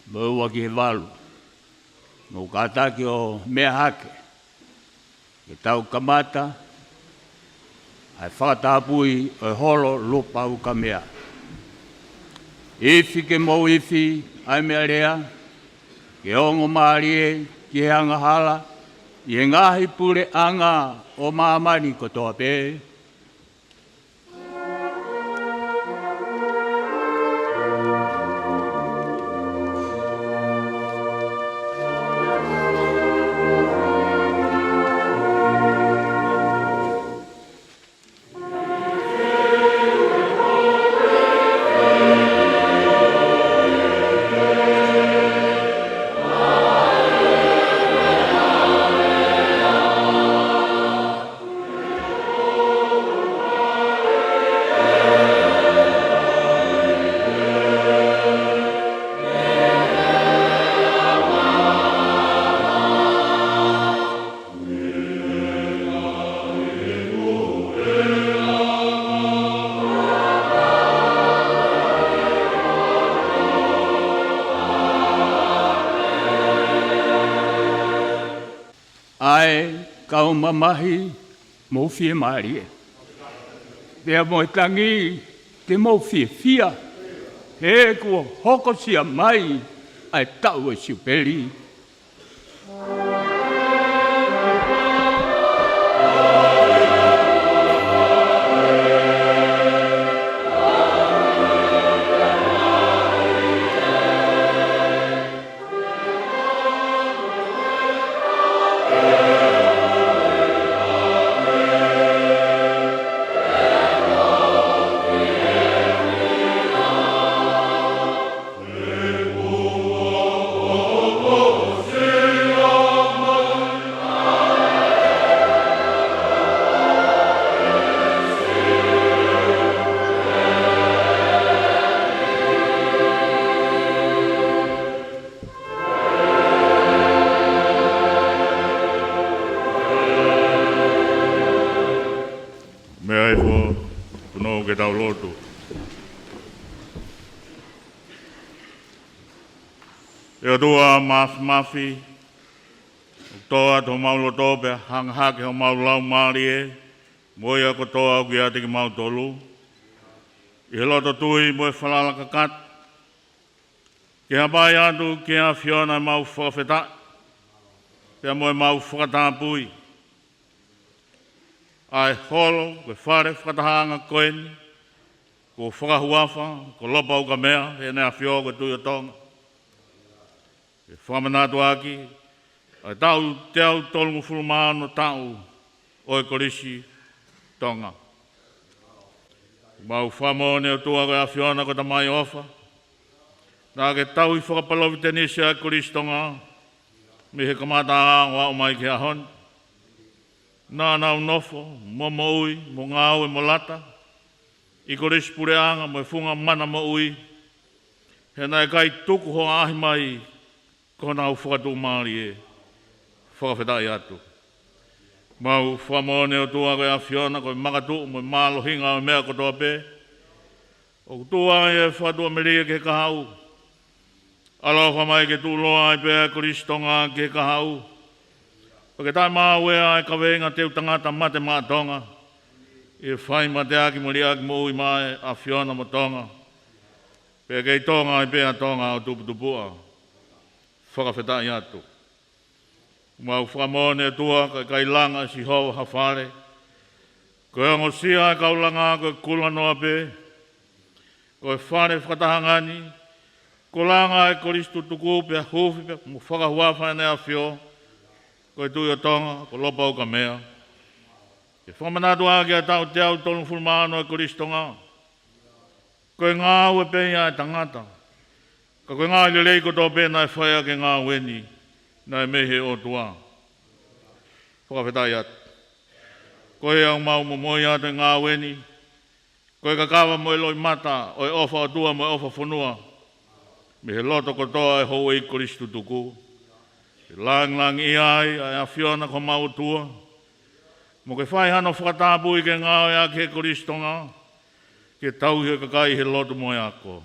mo e ua ki he valu. Mou kātaki ʻo meʻa hake. Ke tau kamata ʻa e fakatapui ʻo e holo Lopaukamea. Ifi ke mou ifi ʻa e meʻalea, ke ongo mālie ki he angahala, ʻi he ngaahi puleʻanga ʻo māmani kotoa pē. ʻE kau mamahi, mou fiemālie. Pea mo e tangi, ke mou fiefia. He kuo hokosia mai ʻa e taʻu ʻo e Siupeli. Meʻa hifo, punou ke tau lotu. ʻE ʻOtua Māfimafi, ʻoku tō atu homau loto pea hanga hake homau laumālie, mo ia kotoa ʻoku ʻiate kimautolu, ʻi he loto tui mo e falala kakato, ke hapai atu ki he ʻAfiona ʻemau fakafetaʻi, pea mo ʻemau fakatapui, ʻa e holo ko e fale fakatahaʻanga ko eni, kuo fakahuafa ko Lopa Ukamea, Heʻene ʻAfio ko e Tuʻi ʻo Tonga. Ke fakamanatu ʻaki ʻa e taʻu teau tolungofulu mā ono taʻu ʻo e Kolisi Tonga. Mau fakamoʻoni ʻOtua ko e ʻAfiona ko e Tamai ʻofa, naʻa ke tauhi fakapalōvitenisi ʻa e Kolisi Tonga, mei he kamataʻanga ʻo aʻu mai ki he ʻaho ni. Naʻa nau nofo, mo moʻui, mo ngāue, mo lata, ʻi he Kolisi Puleʻanga mo e funga mana moʻui, he naʻe ʻikai tuku hoʻo ʻaʻahi mai ko honau fakatuʻumālie. Fakafetaʻi atu. Mau fakamoʻoni ʻOtua ko e ʻAfiona ko e makatuʻu mo e mālohinga ʻo e meʻa kotoa pē. ʻOku tuʻu ai e fakatuʻamelie ki he kahaʻu. ʻAloʻofa mai ke tuʻuloa ai pē ʻa e Kolisi Tonga ki he kahaʻu. Pea ke taʻemaʻu ʻa e kaveinga teu tangata mate maʻa Tonga, ʻi he fai mateaki mo liʻaki moʻui maʻa e ʻAfiona mo Tonga. Pea kei Tonga ai pē ʻa Tonga ʻo tuputupuʻa. Fakafetaʻi atu. Mau fakamoʻoni ʻOtua ka ʻikai langa ʻe Sihova ha fale, ko e ongosia ʻa e kau langa ko e kulanoa pē. Ko e fale fakatahaʻanga ni, kuo langa ʻe he Kolisi tutuku pea huufi pea mo fakahuafa ʻEne ʻAfio, ko e Tuʻi ʻo Tonga, ko Lopa Ukamea. Ke fakamanatu ʻaki ʻa e taʻu teau tolungofulu mā ono ʻo e Kolisi Tonga. Ko e ngāue pē ia ʻa e tangata, ka ko e ngāue lelei kotoa pē naʻe fai ʻaki e ngāue ni, naʻe mei he ʻOtua. Fakafetaʻi atu. Ko ia ʻoku mau momoi atu e ngāue ni, ko e kakava mo e loʻimata ʻo e ʻofa ʻOtua mo e ʻofa fonua, mei he loto kotoa ʻo e houʻeiki Kolisi tutuku. Ke langilangiʻia ai ʻa e ʻAfiona ko homau ʻOtua, mo ke fai hano fakatapui ke ngāue ʻaki ʻe he Kolisi Tonga, ke tauhi ʻa e kakai ʻi he lotu mo e ako.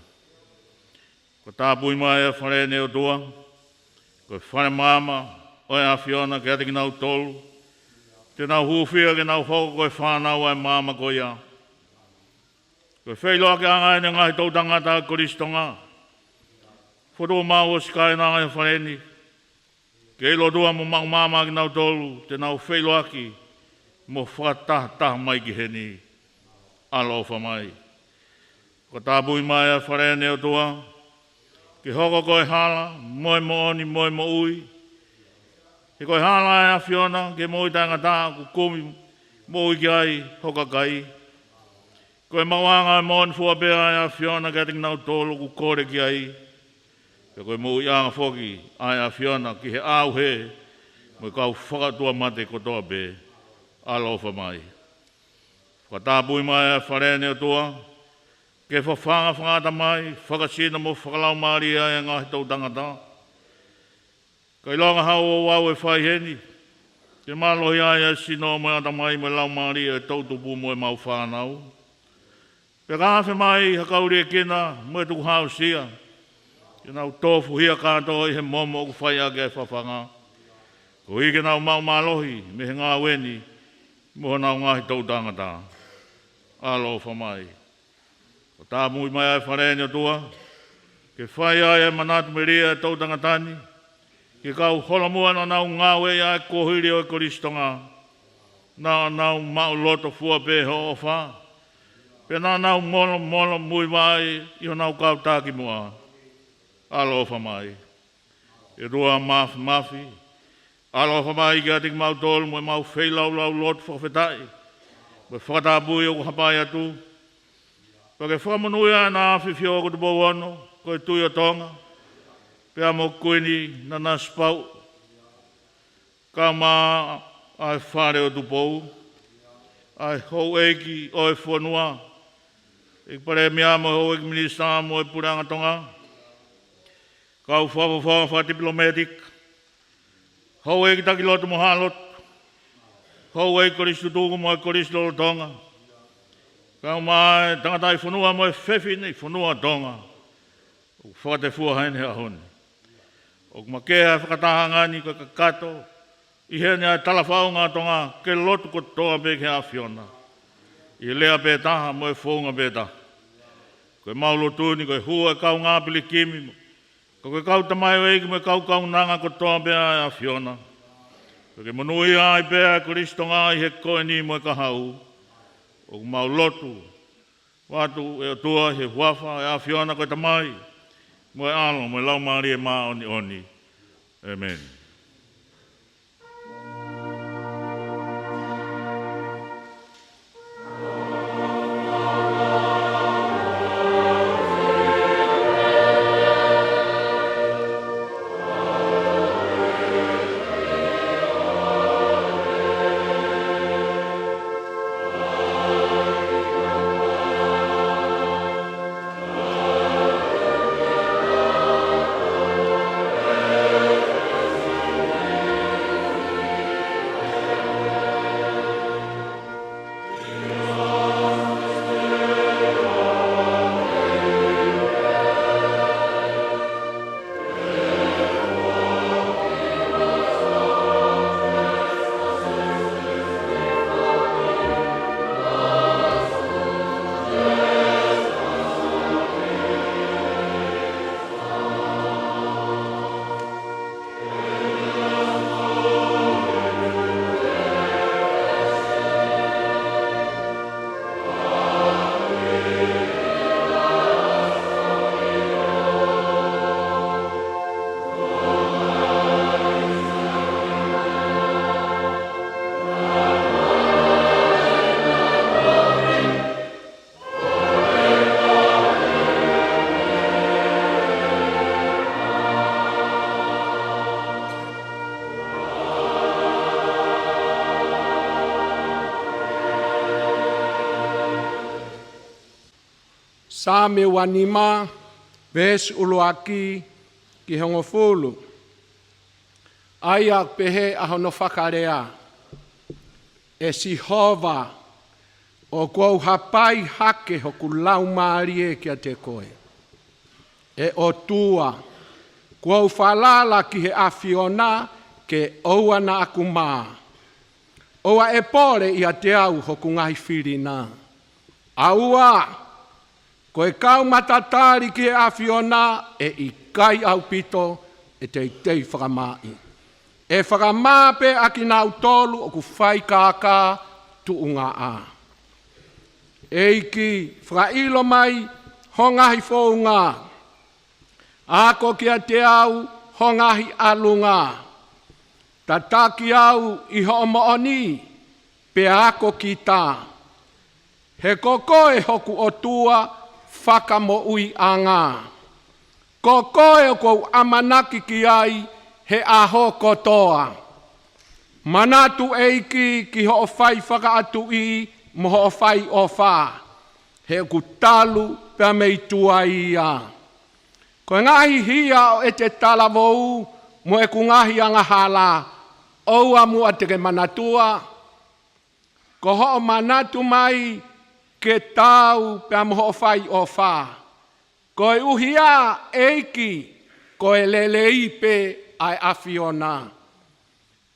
Ko e tapui mai ʻa e fale ni ʻOtua, ko e fale maama ʻo e ʻAfiona kiate kinautolu, te nau hūfia ke nau hoko ko e fānau ʻa e maama ko ia. Ko e feʻiloakiʻanga ʻeni ʻo e ngaahi toʻu tangata ʻa e Kolisi Tonga. Fokotuʻu maʻu ʻo sikaina ʻa e fale ni, ke ʻilo ʻOtua mo maʻu maama kinautolu te nau feʻiloaki mo fakatahataha mai ki heni. ʻAloʻofa mai. Ko e tapui mai ʻa e fale ni ʻOtua, ke hoko ko e hala mo e moʻoni mo e moʻui. He ko e hala ʻa e ʻAfiona ki he moʻui taʻengata ʻoku kumi moʻui ki ai ho kakai. Ko e maʻuʻanga ʻo e moʻoni fua pē ʻa e ʻAfiona kiate kinautolu ʻoku kole ki ai. Pea ko e moʻuiʻanga foki ʻa e ʻAfiona ki he ʻauhē mo e kau fakatuʻamate kotoa pē. ʻAloʻofa mai. Fakatapui mai ʻa e fale ni ʻOtua, ke fafanga fakaʻatamai, fakasino mo fakalaumālie ʻa e ngaahi toʻu tangata. Ka ʻilonga ha ouau ʻe fai heni, ke mālohi ai ʻa e sino mo e ʻatamai mo e laumālie ʻo e toʻu tupu mo ʻemau fānau. Pea ka afe mai ha kau liʻekina mo e tukuhāusia, ke nau tofuhia kātoa ʻi he momo ʻoku fai ʻaki ʻa e fafanga. Koeʻuhi ke nau maʻu mālohi mei he ngāue ni mo honau ngaahi toʻu tangata. ʻAloʻofa mai. ʻO tāpuni mai ʻa e fale ni, ʻOtua, ke fai ai ʻa e manatu melie ʻa e toʻu tangata ni, ke kau holomua naʻa nau ngāueʻi ʻa e kuohili ʻo e kolisi Tonga. Naʻa nau maʻu loto fua pē hoʻo ʻofa, pea naʻa nau molomolomuivaʻe ʻi honau kau takimuʻa. ʻAloʻofa mai. ʻE ʻOtua Māfimafi, ʻaloʻofa mai kiate kimautolu mo ʻemau feilaulau lotu fakafetaʻi mo e fakatapui ʻoku hapai atu. Pea ke fakamonūʻia ʻa e ʻAfio ʻo Tupou Ono, ko e Tuʻi ʻo Tonga, pea mo Kuini Nanasipauʻu, kaeʻumaʻā ʻa e Fale ʻo Tupou, ʻa e houʻeiki ʻo e fonua, ʻEiki Palēmia mo e houʻeiki minisitā mo e Puleʻanga Tonga, kau fakafofonga fakatipilometika, houʻeiki taki lotu mo haʻa lotu, houʻeiki kolisi tutuku mo e kolisi lolotonga, kaeʻumaʻā e tangataʻi fonua mo e fefine fonua Tonga ʻoku fakatefua heni he ʻaho ni. ʻOku makehe ʻa e fakatahaʻanga ni, ko e kakato ʻi heni ʻa e talafaʻunga ʻa Tonga ke lotu kotoa pē ki he ʻAfiona, ʻi he lea pē taha mo e founga pē taha. Ko ʻemau lotu ni ko e hū ʻa e kaungā pilikimi, ka ko e kau tamaioʻeiki mo e kau kaunanga kotoa pē ʻa e ʻAfiona. Pea ke monūʻia ai pē ʻa e kolisi Tonga ʻi he ko eni mo e kahaʻu. ʻOku mau lotu atu, ʻe ʻOtua, ʻi he huafa ʻo e ʻAfiona ko e Tamai, mo e ʻAlo, mo e Laumālie Māʻoniʻoni. ʻĒmeni. Saame ua nima, veesi ʻuluaki ki he hongofulu. ʻA ia ʻoku pehē ʻa hono fakalea: ʻE Sihova, ʻoku ou hapai hake hoku laumālie kiate koe. ʻE ʻOtua, kuo u falala ki he ʻAfiona ke ʻoua naʻa ku mā. ʻOua ʻe pole ʻiate au hoku ngaahi fili na. ʻAua, ko e kau matatali ki he ʻAfiona ʻe ʻikai ʻaupito ʻe teitei fakamāʻi. ʻE fakamā pē ʻa kinautolu ʻoku fai kākā tuʻungaʻa. ʻEiki, fakaʻilo mai ho ngaahi founga. Ako kiate au ho ngaahi ʻalunga. Tataki au ʻi hoʻo moʻoni, pea ako kita. He ko koe hoku ʻOtua fakamoʻuiʻanga. Ko koe ʻoku ou ʻamanaki ki ai he ʻaho kotoa. Manatu, ʻEiki, ki hoʻo fai fakaʻatuʻi mo hoʻo fai ʻofa, he ʻoku talu pea mei tuai ia. Ko e ngaahi hia ʻo ʻete talavou mo ʻeku ngaahi angahala, ʻoua muʻa te ke manatua. Ko hoʻo manatu mai ke taau pea mo hoʻo fai ʻofa. Koeʻuhi ā, ʻEiki, ko e lelei pē ʻa e ʻAfiona.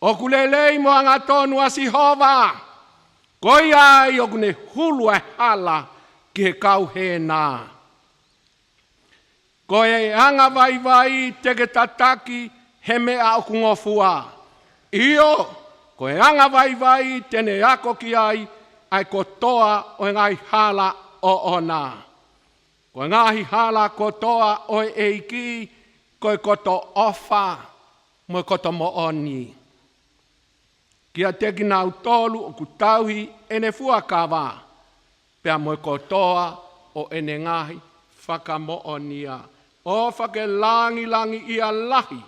ʻOku lelei mo angatonu ʻa Sihova, ko ia ai ʻoku ne hulu ʻa e hala ki he kau hēnā. Ko e angavaivai te ke tataki he meʻa ʻoku ngofua. ʻIo, ko e angavaivai te ne ako ki ai ʻa e kotoa ʻo e ngaahi hala ʻoʻona. Ko e ngaahi hala kotoa ʻo e ʻEiki, ko e koto ʻofa mo e koto moʻoni. Kiate kinautolu ʻoku tauhi ʻene fuakava, pea mo e kotoa ʻo ʻene ngaahi fakamoʻonia. ʻOfa ke langilangiʻia lahi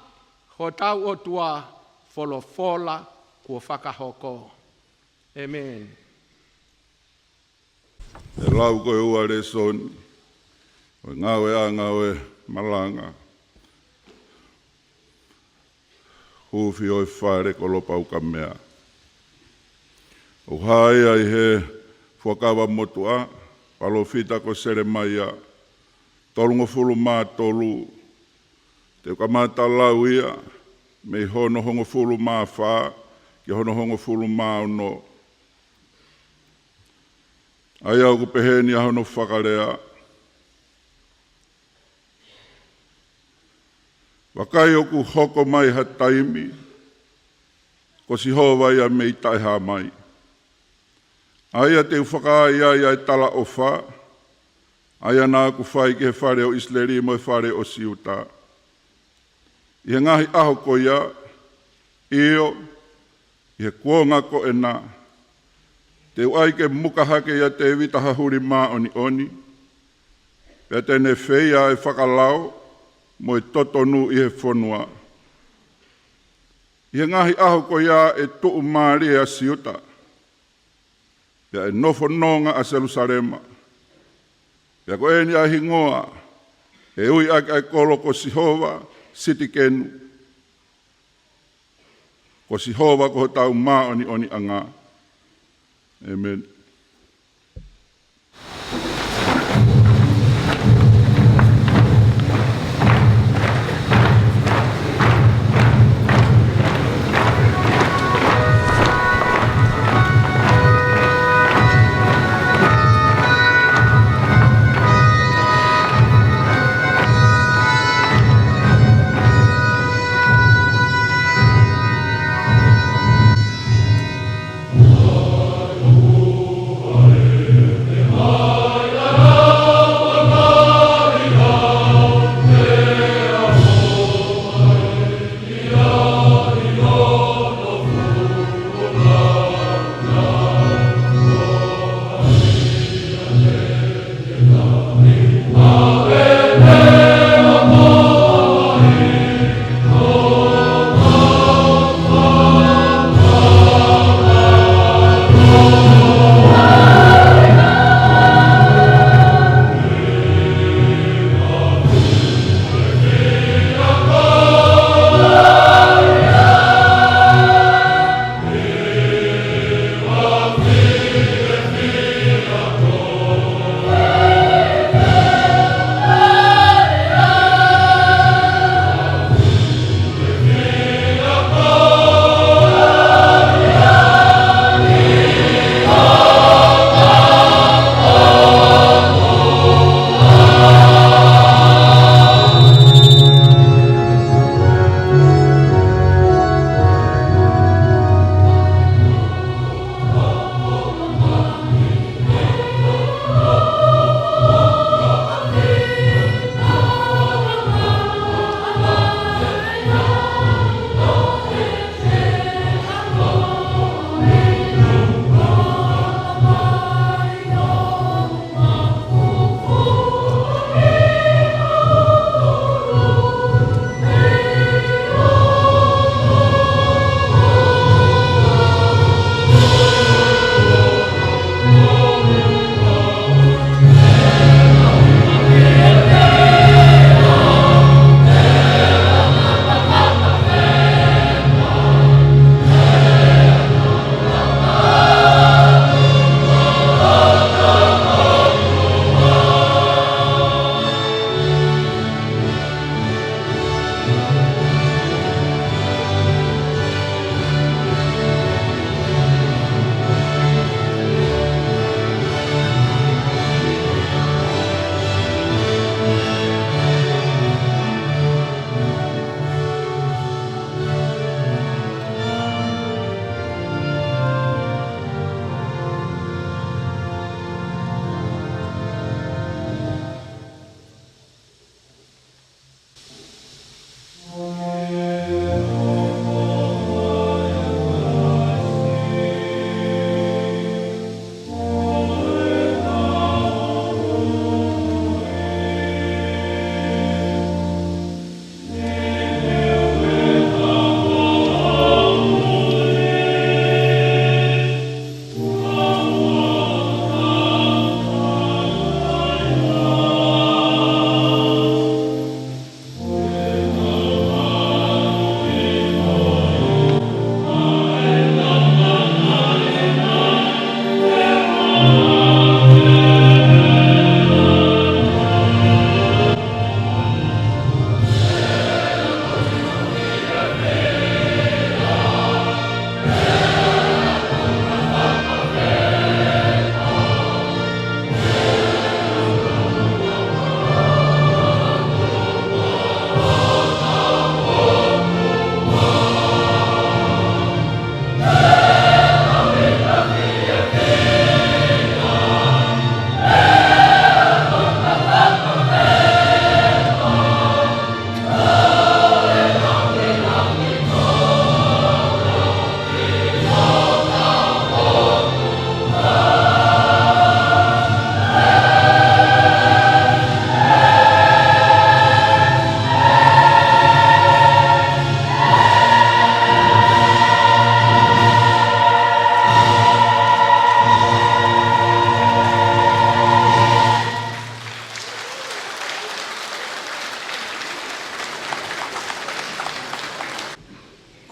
hotau ʻOtua, folofola kuo fakahoko. ʻĒmeni. ʻE lau ko e ua lēsoni ʻo e ngāueʻanga ʻo e malanga. Huufi ʻo e fale ko Lopaukamea. ʻOku hā ia ʻi he Fuakava Motuʻa, palōfita ko Selemaia, tolungofulu mā tolu, te u kamata lau ia mei hono hongofulu mā fā ki hono hongofulu mā ono. ʻA ia ʻoku pehē ni ʻa hono fakalea: Vakai, ʻoku hoko mai ha taimi, ko Sihova ia mei taʻehāmai, ʻa ia te u fakaai ai ʻa e talaʻofa, ʻa ia naʻa ku fai ki he fale ʻo ʻIsileli mo e fale ʻo Siuta. ʻI he ngaahi ʻaho ko ia, ʻio, ʻi he kuonga ko ena, te u ʻai ke muka hake ʻia Tēvita ha huli māʻoniʻoni, pea te ne feia ʻa e fakalao mo e totonu ʻi he fonua. ʻI he ngaahi ʻaho ko ia ʻe tuʻumālie ʻa Siuta, pea ʻe nofo nonga ʻa Selusalema. Pea ko eni ʻa e hingoa ʻe ui ʻaki ʻa e kolo ko Sihova Sitikenu. Ko Sihova ko hotau māʻoniʻoniʻanga. ʻĒmeni.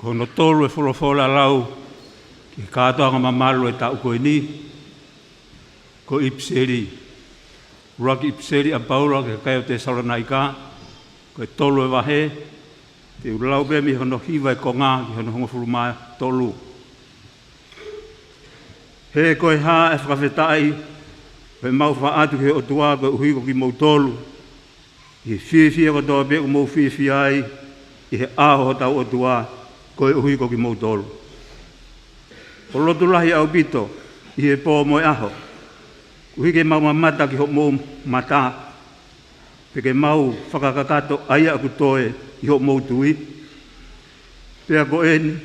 Ko hono tolu e folofola lau ki he kātoanga mamalu e taʻu ko eni, ko e ʻipiseli, ʻuluaki ʻipiseli ʻa Paula ki he kakai ʻo Tesalonaika, ko e tolu e vahe, te u lau pē mei hono hiva e konga ki hono hongofulu mā tolu. He ko e hā e fakafetaʻi ʻo ʻemau faʻa ʻatu ki he ʻOtua koeʻuhi ko kimoutolu, ʻi he fiefia kotoa pē ʻoku mou fiefia ai ʻi he ʻao ʻo hotau ʻOtua, koeʻuhi ko kimoutolu. ʻOku lotu lahi ʻaupito ʻi he pō mo e ʻaho, koeʻuhi ke mau mamata ki hoʻomou mata, pea ke mau fakakakato ʻa ia ʻoku toe ʻi hoʻomou tui. Pea ko eni,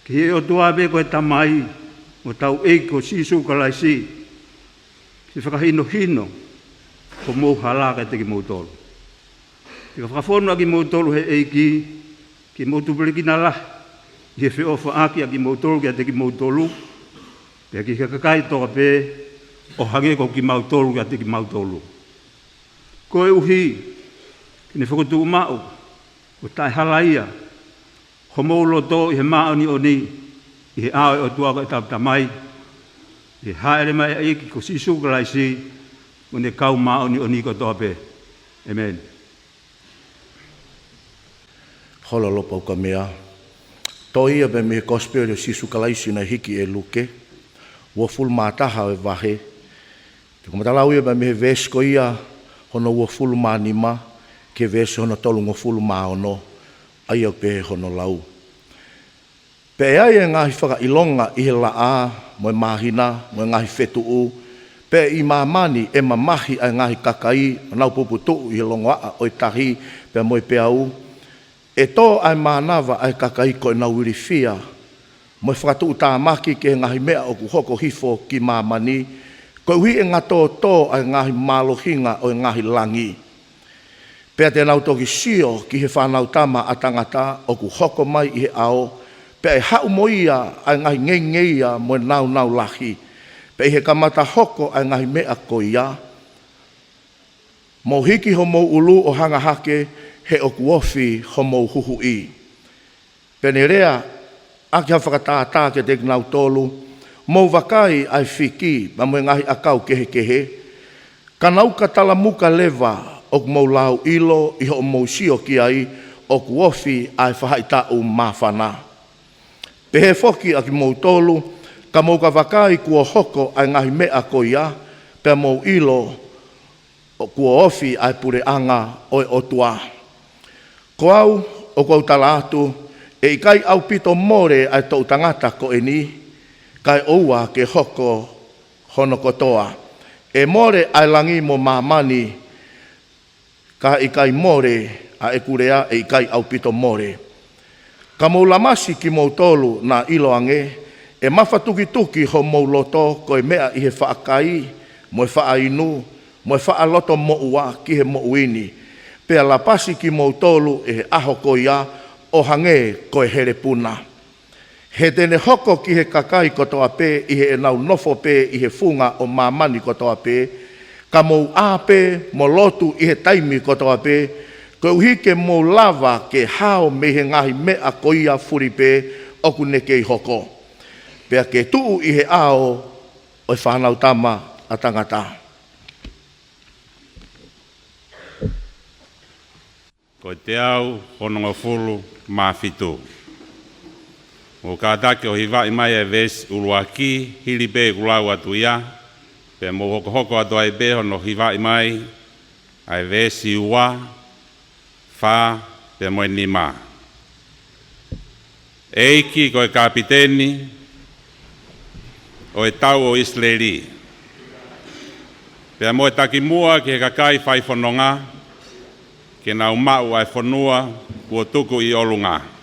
ki he ʻOtua pē ko e Tamai ʻo hotau ʻEiki ko Sīsū Kalaisi, ke fakahinohino hoʻomou hala kiate kimoutolu. Pea ke fakafonu ʻa kimoutolu ʻe he ʻEiki, ke mou tupulekina lahi ʻi he feʻofaʻaki ʻa kimoutolu kiate kimoutolu, pea ki he kakai kotoa pē, ʻo hangē ko kimautolu kiate kimautolu. Koeʻuhi ke ne fokotuʻu maʻu ʻo taʻehalaia homou loto ʻi he māʻoniʻoni ʻi he ʻao ʻo e ʻOtua ko ʻetau Tamai, ʻi he hāʻele mai ʻa e ʻEiki ko Sīsū Kalaisi mo ʻene kau māʻoniʻoni kotoa pē. ʻĒmeni. Holo lopa ukamea. Toʻo ia pē mei he Kosipeli ʻo Sīsū Kalaisi naʻe hiki ʻe Luke, uofulu mā taha ʻo e vahe. Te u kamata lau ia pē mei he veesi ko ia hono uofulu mā nima ki he veesi hono tolungofulu mā ono, ʻa ia ʻoku pehē hono lau. Pea ʻe ʻi ai e ngaahi fakaʻilonga ʻi he laʻā, mo e māhina, mo e ngaahi fetuʻu, pea ʻi māmani ʻe mamahi ʻa e ngaahi kakai, ʻo nau puputuʻu ʻi he longoaʻa ʻo e tahi, pea mo e peau, ʻe tō ʻa e mānava ʻa e kakai ko ʻenau ilifia, mo e fakatuʻutāmaki ki he ngaahi meʻa ʻoku hoko hifo ki māmani, koeʻuhi ʻe ngatōtō ʻa e ngaahi mālohinga ʻo e ngaahi langi. Pea te nau toki sio ki he Fānautama ʻa Tangata ʻoku hoko mai ʻi he ʻao, pea ʻe haʻu mo ia ʻa e ngaahi ngeia mo e nāunau lahi. Pea ʻi he kamata hoko ʻa e ngaahi meʻa ko ia, mou hiki homou ʻulu ʻo hanga hake, he ʻoku ofi homou huhuʻi. Pea ne lea ʻaki ha fakatātā kiate kinautolu, mou vakai ʻa e fiki, pea mo e ngaahi ʻakau kehekehe, ka naʻa ka talamuka leva, ʻoku mou lau ʻilo ʻi hoʻomou sio ki ai, ʻoku ofi ʻa e faʻahitaʻu māfana. Pehē foki ʻa kimoutolu, ka mou ka vakai kuo hoko ʻa e ngaahi meʻa ko ia, pea mou ʻilo, ʻoku ofi ʻa e puleʻanga ʻo e ʻOtua. Ko au, ʻoku ou tala atu, ʻe ʻikai ʻaupito mole ʻa e toʻu tangata ko eni, kae ʻoua ke hoko hono kotoa. ʻE mole ʻa e langi mo māmani, ka ʻikai mole ʻa ʻeku lea, ʻe ʻikai ʻaupito mole. Ka mou lamasi kimoutolu naʻa ʻiloange, ʻe mafatukituki homou loto ko e meʻa ʻi he faʻa kai, mo e faʻa inu, mo e faʻa loto moʻua ki he moʻui ni. Pea lapasi kimoutolu ʻi he ʻaho ko ia ʻo hangē ko e helepuna. He te ne hoko ki he kakai kotoa pē ʻi heʻenau nofo pē ʻi he funga ʻo māmani kotoa pē, ka mou ʻā pē mo lotu ʻi he taimi kotoa pē, koeʻuhi ke mou lava ke hao mei he ngaahi meʻa ko ia fuli pē ʻoku ne kei hoko. Pea ke tuʻu ʻi he ʻao ʻo e Fānautama ʻa Tangata. Ko e teau hongofulu mā fitu. Mou kātaki ʻo hivaʻi mai e veesi ʻuluaki, hili pē ʻeku lau atu ia, pea mou hokohoko atu ai pē hono hivaʻi mai ʻa e veesi ua, fā, pea mo e nima. ʻEiki ko e kapiteni ʻo e tau ʻo ʻIsileli, pea mo e takimuʻa ki he kakai fai fononga, ke nau maʻu ʻa e fonua kuo tuku ʻi ʻolunga.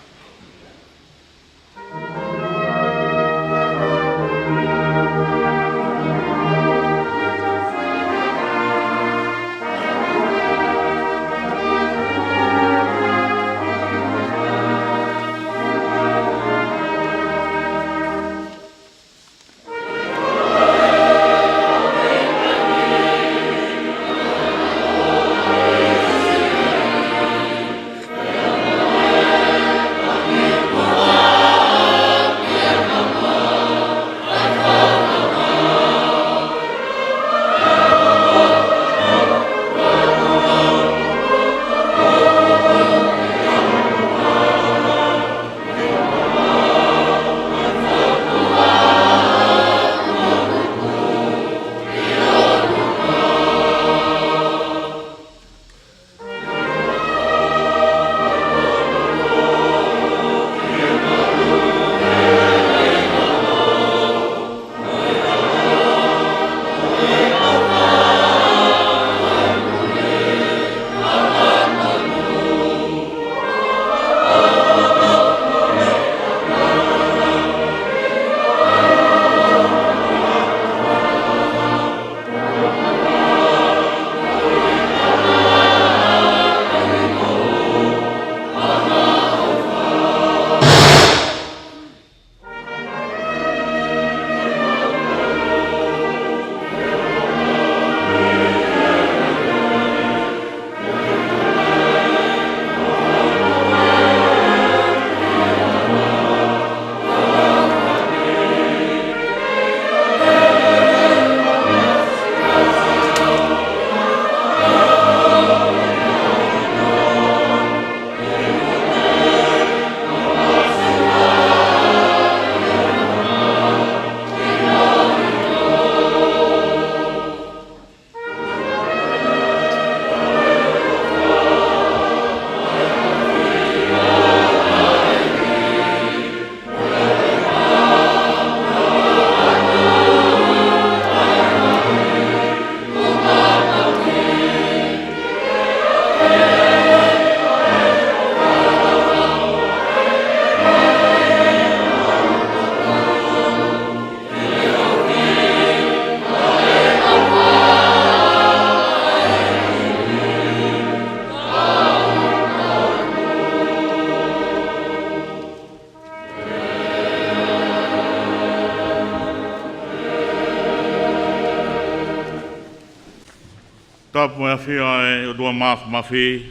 ʻAfio ʻa e ʻOtua Mafimafi,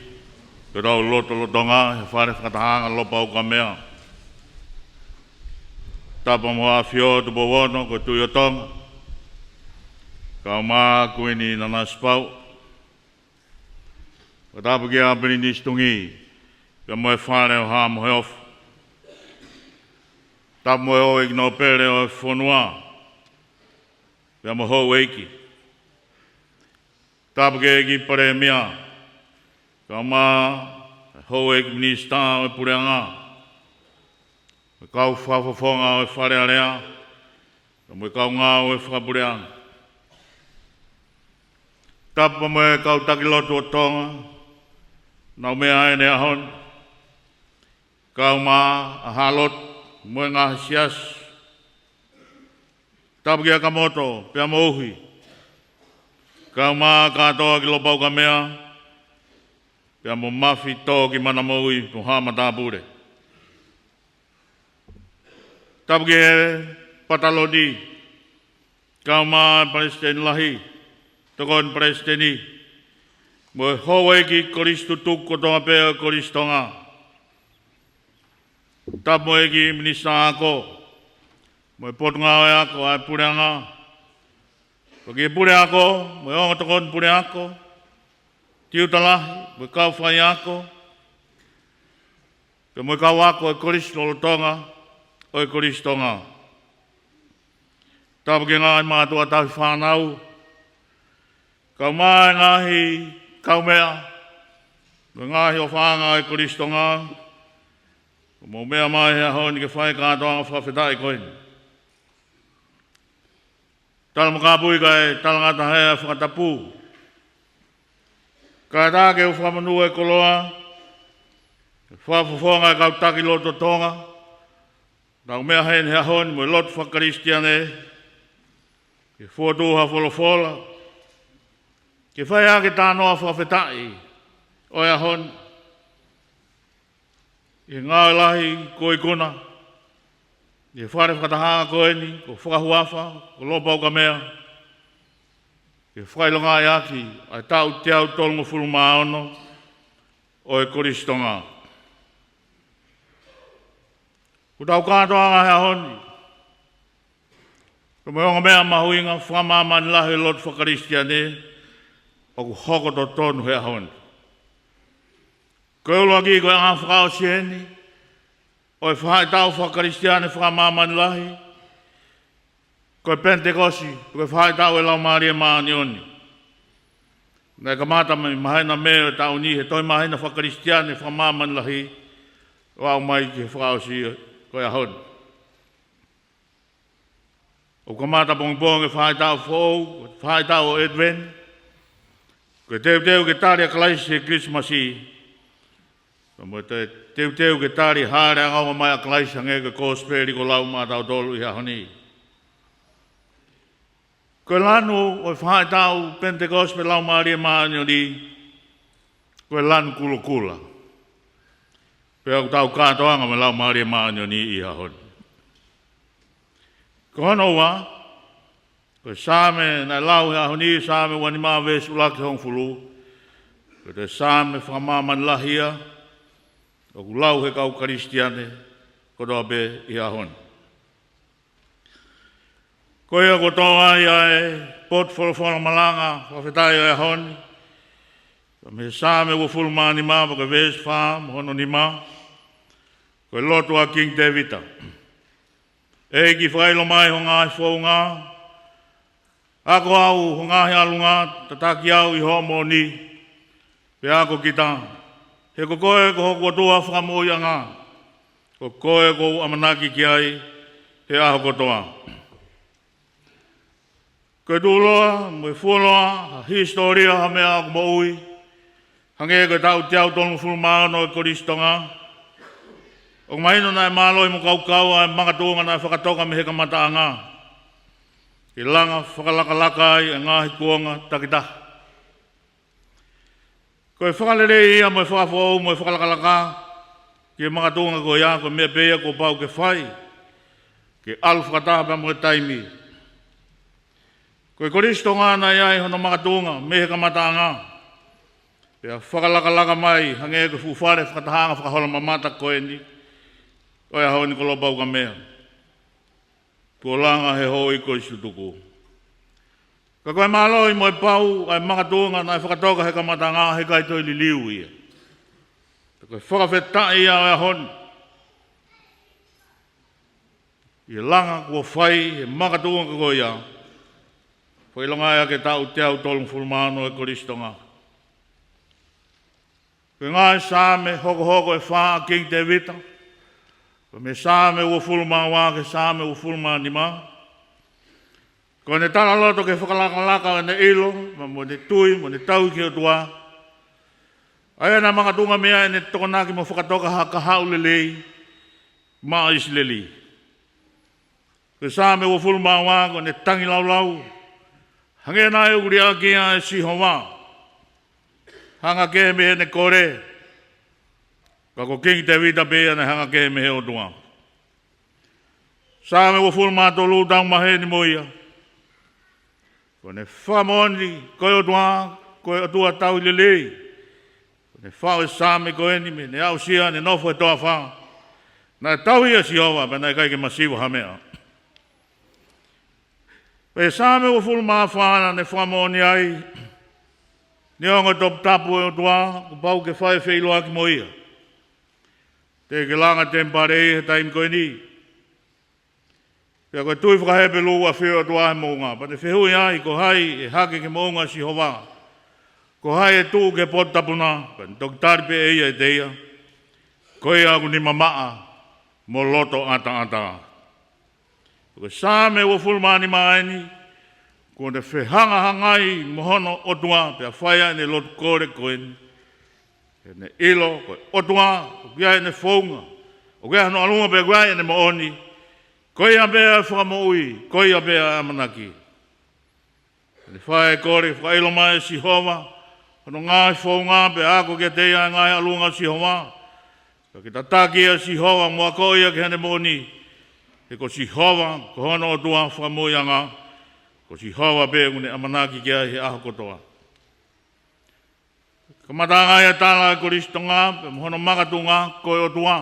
ke tau lotolotonga he fale fakatahaʻanga Lopaukamea. Tapu mo ʻAfio Tupou Ono ko e Tuʻi ʻo Tonga, kae ʻumaʻā Kuini Nanasipauʻu. Fakatapu kia Pilinisi Tungī, pea mo e Fale ʻo Haʻa Moheofo. Tapu mo e houʻeiki nōpele ʻo e fonua, pea mo e houʻeiki. Tapu ki he ʻEiki Palēmia, kae ʻumaʻā e houʻeiki minisitā ʻo e puleʻanga, mo e kau fakafofonga ʻo e Fale Alea, pea mo e kau ngāue fakapuleʻanga. Tapu mo e kau taki lotu ʻo Tonga, naʻa nau meʻa heni he ʻaho ni, kae ʻumaʻā ʻa Haʻa Lotu mo e ngaahi siasi. Tapu kia Kamoto pea mo Uhi, kae ʻumaʻā kātoa ki Lopaukamea, pea mo Mafi Tōkimanamoʻui mo Haʻa Matāpule. Tapu ki he Pataloni, kae ʻumaʻā e Palesiteni Lahi, Tokoni Palesiteni, mo e houʻeiki kolisi tutuku kotoa pē ʻo e Kolisi Tonga. Tapu mo e ʻEiki Minisitā Ako, mo e Potungāue Ako ʻa e puleʻanga. Pea ki he puleako, mo e ongo tokoni puleako, tiuta lahi, mo e kau faiako, pea mo e kau ako ʻo e kolisi lolotonga ʻo e Kolisi Tonga. Tapu ki he ngaahi mātuʻa tauhi fānau, kae ʻumaʻā e ngaahi kaumeʻa, mo e ngaahi ʻofaʻanga ʻo e Kolisi Tonga, ʻoku mou meʻa mai he ʻaho ni ke fai e kātoanga fakafetaʻi ko eni. Tala mo kāpui kae talangata hē ʻa e fakatapu. Kae ʻatā ke u fakamonū e koloa, fakafofonga e kau taki lotu ʻo Tonga, naʻa nau meʻa heni he ʻaho ni mo e lotu fakakalisitiane, ke fokotuʻu ha folofola, ke fai ʻaki e talanoa fakafetaʻi ʻo e ʻaho ni, ʻi he ngāue lahi kuo ikuna ʻi he fale fakatahaʻanga ko eni, ko Fakahuafa, ko Lopaukamea, ke fakaʻilongaʻi ʻaki ʻa e taʻu teau tolungofulu mā ono ʻo e Kolisi Tonga. Ko ʻetau kātoanga he ʻaho ni, ko e ongo meʻa mahuʻinga fakamāmani lahi ʻo e lotu fakakalisitiane ʻoku hoko totonu he ʻaho ni. Ko e ʻuluaki, ko e anga fakaʻosi eni ʻo e faʻahitaʻu fakakalisitiane fakamāmani lahi, ko e Penitekosi, ko e faʻahitaʻu ʻo e Laumālie Māʻoniʻoni. Naʻe kamata mei māhina Mē ʻo e taʻu ni he Tohi Māhina Fakakalisitiane fakamāmani lahi, ʻo aʻu mai ki he fakaʻosi ko e ʻaho ni. ʻOku kamata pongipongi e faʻahitaʻu foʻou, faʻahitaʻu ʻo e ʻAtiveni, ko e teuteu ke tali ʻa Kalaisi he Kilisimasi, pea mo e teuteu ke tali e hāʻele ʻangaʻunga mai ʻa Kalaisi hangē ko e Kosipeli kuo lau maʻatautolu ʻi he ʻaho ni. Ko e lanu ʻo e faʻahitaʻu Penitekosi pe Laumālie Māʻoniʻoni, ko e lanu kulokula. Pea ʻoku tau kātoanga mo e Laumālie Māʻoniʻoni ʻi he ʻaho ni. Ko hono ua, ko e Saame naʻe lau he ʻaho ni, Saame uanima veesi ʻuluaki ki he hongofulu. Ko e Saame fakamāmani lahi ia ʻoku lau he kau Kalisitiane kotoa pē ʻi he ʻaho ni. Ko ia kuo tō ai ʻa e potu folofola malanga fakafetaʻi ʻo e ʻaho ni, mei he Saame uofulu mā nima, pea ko e veesi fā mo hono nima, ko e lotu ʻa Kingi Tēvita. ʻEiki, fakaʻilo mai ho ngaahi founga, ako au ho ngaahi ʻalunga, tataki au ʻi hoʻo moʻoni, pea ako kita. He ko koe ko hoku ʻOtua fakamoʻuiʻanga, ko koe ʻoku ou ʻamanaki ki ai he ʻaho kotoa. Ko e tuʻuloa mo e fuoloa ha hisitōlia ha meʻa ʻoku moʻui, hangē ko e taʻu teau tolungofulu mā ono ʻo e Kolisi Tonga, ʻoku mahino naʻe mālohi mo kaukaua e makatuʻunga naʻe fakatoka mei he kamataʻanga ke langa fakalakalaka ai e ngaahi kuonga takitaha. Ko e fakalelei ia mo e fakafoʻou mo e fakalakalaka ki he makatuʻunga ko ia, ko e meʻa pē ia kuo pau ke fai, ke ʻalu fakataha pea mo e taimi. Ko e Kolisi Tonga naʻe ʻi ai hono makatuʻunga mei he kamataʻanga, Pea fakalakalaka mai, hangē ko e fuʻu fale fakatahaʻanga fakaholomamata ko eni ʻo e ʻaho ni, ko Lopaukamea, kuo langa he houʻeiki ko Sītuku. Ka ko e mālohi mo e pau ʻa e makatuʻunga naʻe fakatoka he kamataʻanga, he ʻikai toe liliu ia. Ka ko e fakafetaʻi ia ʻo e ʻaho ni, ʻi he langa kuo fai he makatuʻunga ko ia, fakaʻilonga ʻaki e taʻu teau tolungofulu mā ono ʻo e Kolisi Tonga. Ko e ngaahi Saame hokohoko ʻe fā ʻa Kingi Tēvita, ko e mei he Saame uofulu mā ua ki he Saame uofulu mā nima, ko ʻene talaloto ki he fakalakalaka ʻo ʻene ʻilo, pea mo ʻene tui, mo ʻene tauhi ki he ʻOtua, ʻa ia naʻe makatuʻunga mei ai ʻene tokonaki mo fakatoka ha kahaʻu lelei maʻa ʻIsileli. Ko e Saame uofulu mā ua ko ʻene tangilaulau, hangē naʻe ʻuluaki ʻa Sihova, hanga kehe mei heʻene kole, ka ko Kingi Tēvita pē ia naʻe hanga kehe mei he ʻOtua. Saame uofulu mā tolu, tau maheni mo ia. Ko ʻene fakamoʻoni ko e ʻOtua, ko e ʻOtua tauhi lelei. Ko ʻene faʻu e Saame ko eni mei heʻene aʻusia ʻene nofo he toafa, naʻe tauhi ʻa Sihova, pea naʻe ʻikai ke masiva ha meʻa. Pea Saame uofulu mā fā naʻa ne fakamoʻoni ai, neongo e toputapu ʻo e ʻOtua, kuo pau ke fai e feʻiloaki mo ia. Teʻeki langa temipale ia he taimi ko eni. Pea ko e tui faka-Hepelū, ʻafio e ʻOtua he moʻunga. Pea ne fehuʻi ai, ko hai ʻe hake ki he moʻunga ʻo Sihova? Ko hai ʻe tuʻu ki he potu tapu na? Pea ne toki tali pē ʻe ia ʻiate ia, ko ia ʻoku nima maʻa mo loto ʻataʻatā. Ko e Saame uofulu mā nima eni, kuo ne fehangahangai mo hono ʻOtua, pea fai ai ʻene lotu kole ko eni. He naʻa ne ʻilo ko e ʻOtua, ʻoku ʻi ai ʻene founga, ʻoku ʻi ai hono ʻalunga, pea ʻoku ʻi ai ʻene moʻoni. Ko ia pē ʻa e fakamoʻui, ko ia pē ʻa e ʻamanaki. Naʻa ne fai e kole, fakaʻilo mai ʻe Sihova hono ngaahi founga, pea ako kiate ia e ngaahi ʻalunga ʻo Sihova. Ka ke tataki ʻa Sihova mo akoʻi ia ki heʻene moʻoni. He ko Sihova ko hono ʻOtua fakamoʻuiʻanga. Ko Sihova pē ʻoku ne ʻamanaki ki ai he ʻaho kotoa. Kamataʻanga ia e tala ʻa e Kolisi Tonga, pea mo hono makatuʻunga ko e ʻOtua.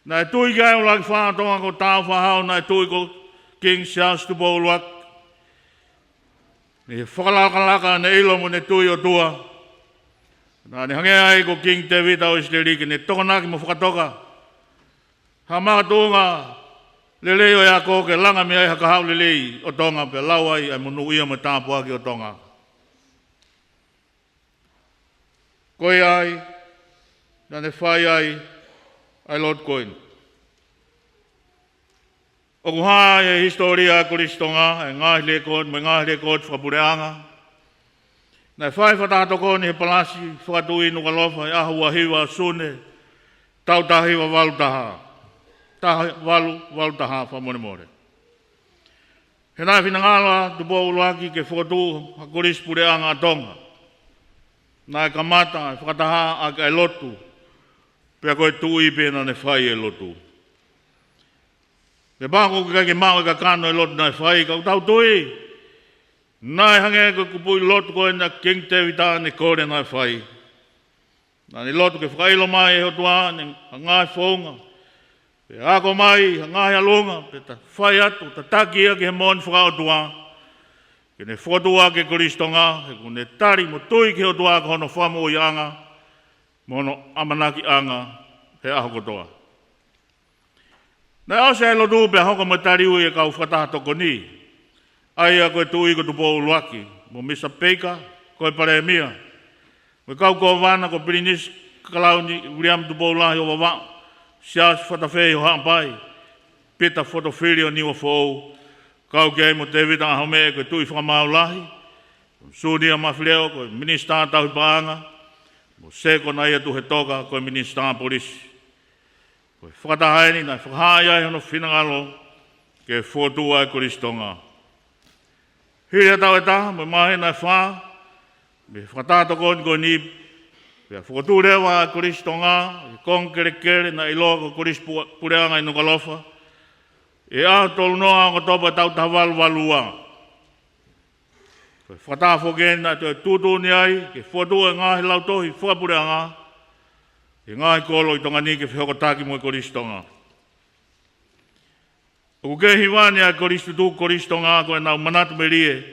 Naʻe tui ki ai e ʻuluaki Fā ʻo Tonga ko Tāufaʻāhau, naʻe tui ko Kingi Siaosi Tupou ʻUluaki. Mei he fakalakalaka ʻene ʻilo mo ʻene tui ʻOtua, naʻa ne hangē ai ko Kingi Tēvita ʻo ʻIsileli, ke ne tokonaki mo fakatoka ha makatuʻunga lelei ʻo e ako ke langa mei ai ha kahaʻu lelei ʻo Tonga, pea lau ai ʻa e monūʻia mo e tāpuaki ʻo Tonga. Ko ia ai, naʻa ne fai ai ʻa e lotu ko eni. ʻOku hā ʻi he hisitōlia ʻa e Kolisi Tonga, ʻa e ngaahi lēkooti, mo e ngaahi lēkooti fakapuleʻanga, naʻe fai fakataha tokoni he Palasi Fakatuʻi Nukuʻalofa he ʻaho ua hiva ʻo Sune, taʻu taha hiva valu taha, taha valu valu taha, fakamolemole. He naʻe finangalo ʻa Tupou ʻUluaki ke fokotuʻu ha Kolisi Puleʻanga ʻa Tonga. Naʻe kamata ʻa e fakataha ʻaki ʻa e lotu, pea ko e tuʻi pē naʻa ne fai e lotu. Pea pau ʻoku ʻikai ke maʻu e kakano e lotu naʻe fai, ka ʻoku tau tui naʻe hangē ko e kupuʻi lotu ko eni ʻa Kingi Tēvita ʻene kole naʻe fai. Naʻa ne lotu ke fakaʻilo mai ʻe he ʻOtua ʻene ngaahi founga, pea ako mai ha ngaahi ʻalunga, pea ta fai atu, tataki ia ki he moʻoni fakaʻotua, ke ne fokotuʻu ʻaki e Kolisi Tonga, he ʻoku ne tali mo tui ki he ʻOtua ko hono fakamoʻuiʻanga mo hono ʻamanakiʻanga he ʻaho kotoa. Naʻe ʻosi ʻa e lotu pea hoko mai e tali ui ʻa e kau fakataha tokoni, ʻa ia ko e Tuʻi ko Tupou ʻUluaki, mo Misa Peika ko e Palēmia, mo e kau kōvana ko Pilinisi Kalauni Viliami Tupou Lahi ʻo Vavaʻu, Siaosi Fatafehi ʻo Haʻapai, Pita Fotofili ʻo Niuafoʻou, kau ki ai mo Tēvita ʻAhomeʻe ko e Tuʻi Fakamaau Lahi, mo Sunia Mafileo ko e Minisitā Tauhi Paʻanga, mo Seko Naia Tuhetoka ko e Minisitā Polisi. Ko e fakataha eni naʻe fakahā ai hono finangalo ke fokotuʻu ʻa e Kolisi Tonga. Hili ha taʻu ʻe taha mo e māhina ʻe fā mei he fakataha tokoni ko eni, pea fokotuʻu leva ʻa e Kolisi Tonga ʻi he konga kelekele naʻe ʻiloa ko e Kolisi Pu-, Puleʻanga ʻi Nukuʻalofa, ʻi he ʻaho tolu noa ʻo ʻOkatopa taʻu taha valu valu ua. Ko e fakataha foki eni naʻe toe tuʻutuʻuni ai ke fokotuʻu e ngaahi lautohi fakapuleʻanga ʻi he ngaahi kolo ʻi Tonga ni ke fehokotaki mo e Kolisi Tonga. ʻOku kei hiva ni ʻa e Kolisi Tutuki Kolisi Tonga ko ʻenau manatu melie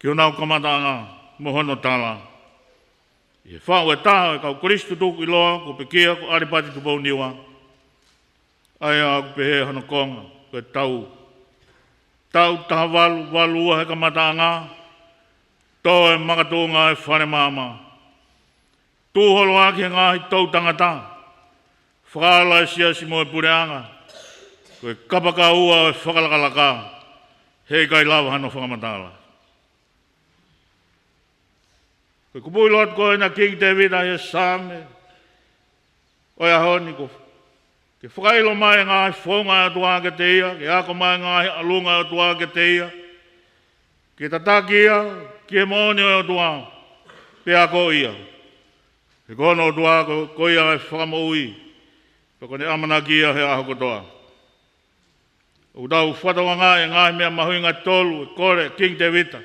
ki honau kamataʻanga mo hono tala. ʻI he faʻu ʻe taha ʻo e kau Kolisi Tutuki ʻiloa kuo pekia ko ʻAlipati Tupou Niua, ʻa ia ʻoku pehē hono konga ko e taʻu, taʻu taha valu valu ua he kamataʻanga, tō e makatuʻunga ʻo e falemaama, tuʻu holo ʻaki he ngaahi toʻu tangata, fakaʻalu ʻa e siasi mo e puleʻanga, ko e kapakau ua ʻo e fakalakalaka, heʻikai lava hano fakamatala. Ko e kupuʻi lotu ko ena ʻa Kingi Tēvita ʻi he Saame ʻo e ʻaho ni ko, ke fakaʻilo mai e ngaahi founga ʻa e ʻOtua kiate ia, ke ako mai e ngaahi ʻalunga ʻa e ʻOtua kiate ia, ke tataki ia ki he moʻoni ʻo e ʻOtua, pea ako ia. He ko hono ʻOtua ko, ko ia e fakamoʻui, pea ko ʻene ʻamanaki ia he ʻaho kotoa. ʻOku tau fakatokangaʻi e ngaahi meʻa mahuʻinga ʻe tolu ʻe kole ʻe Kingi Tēvita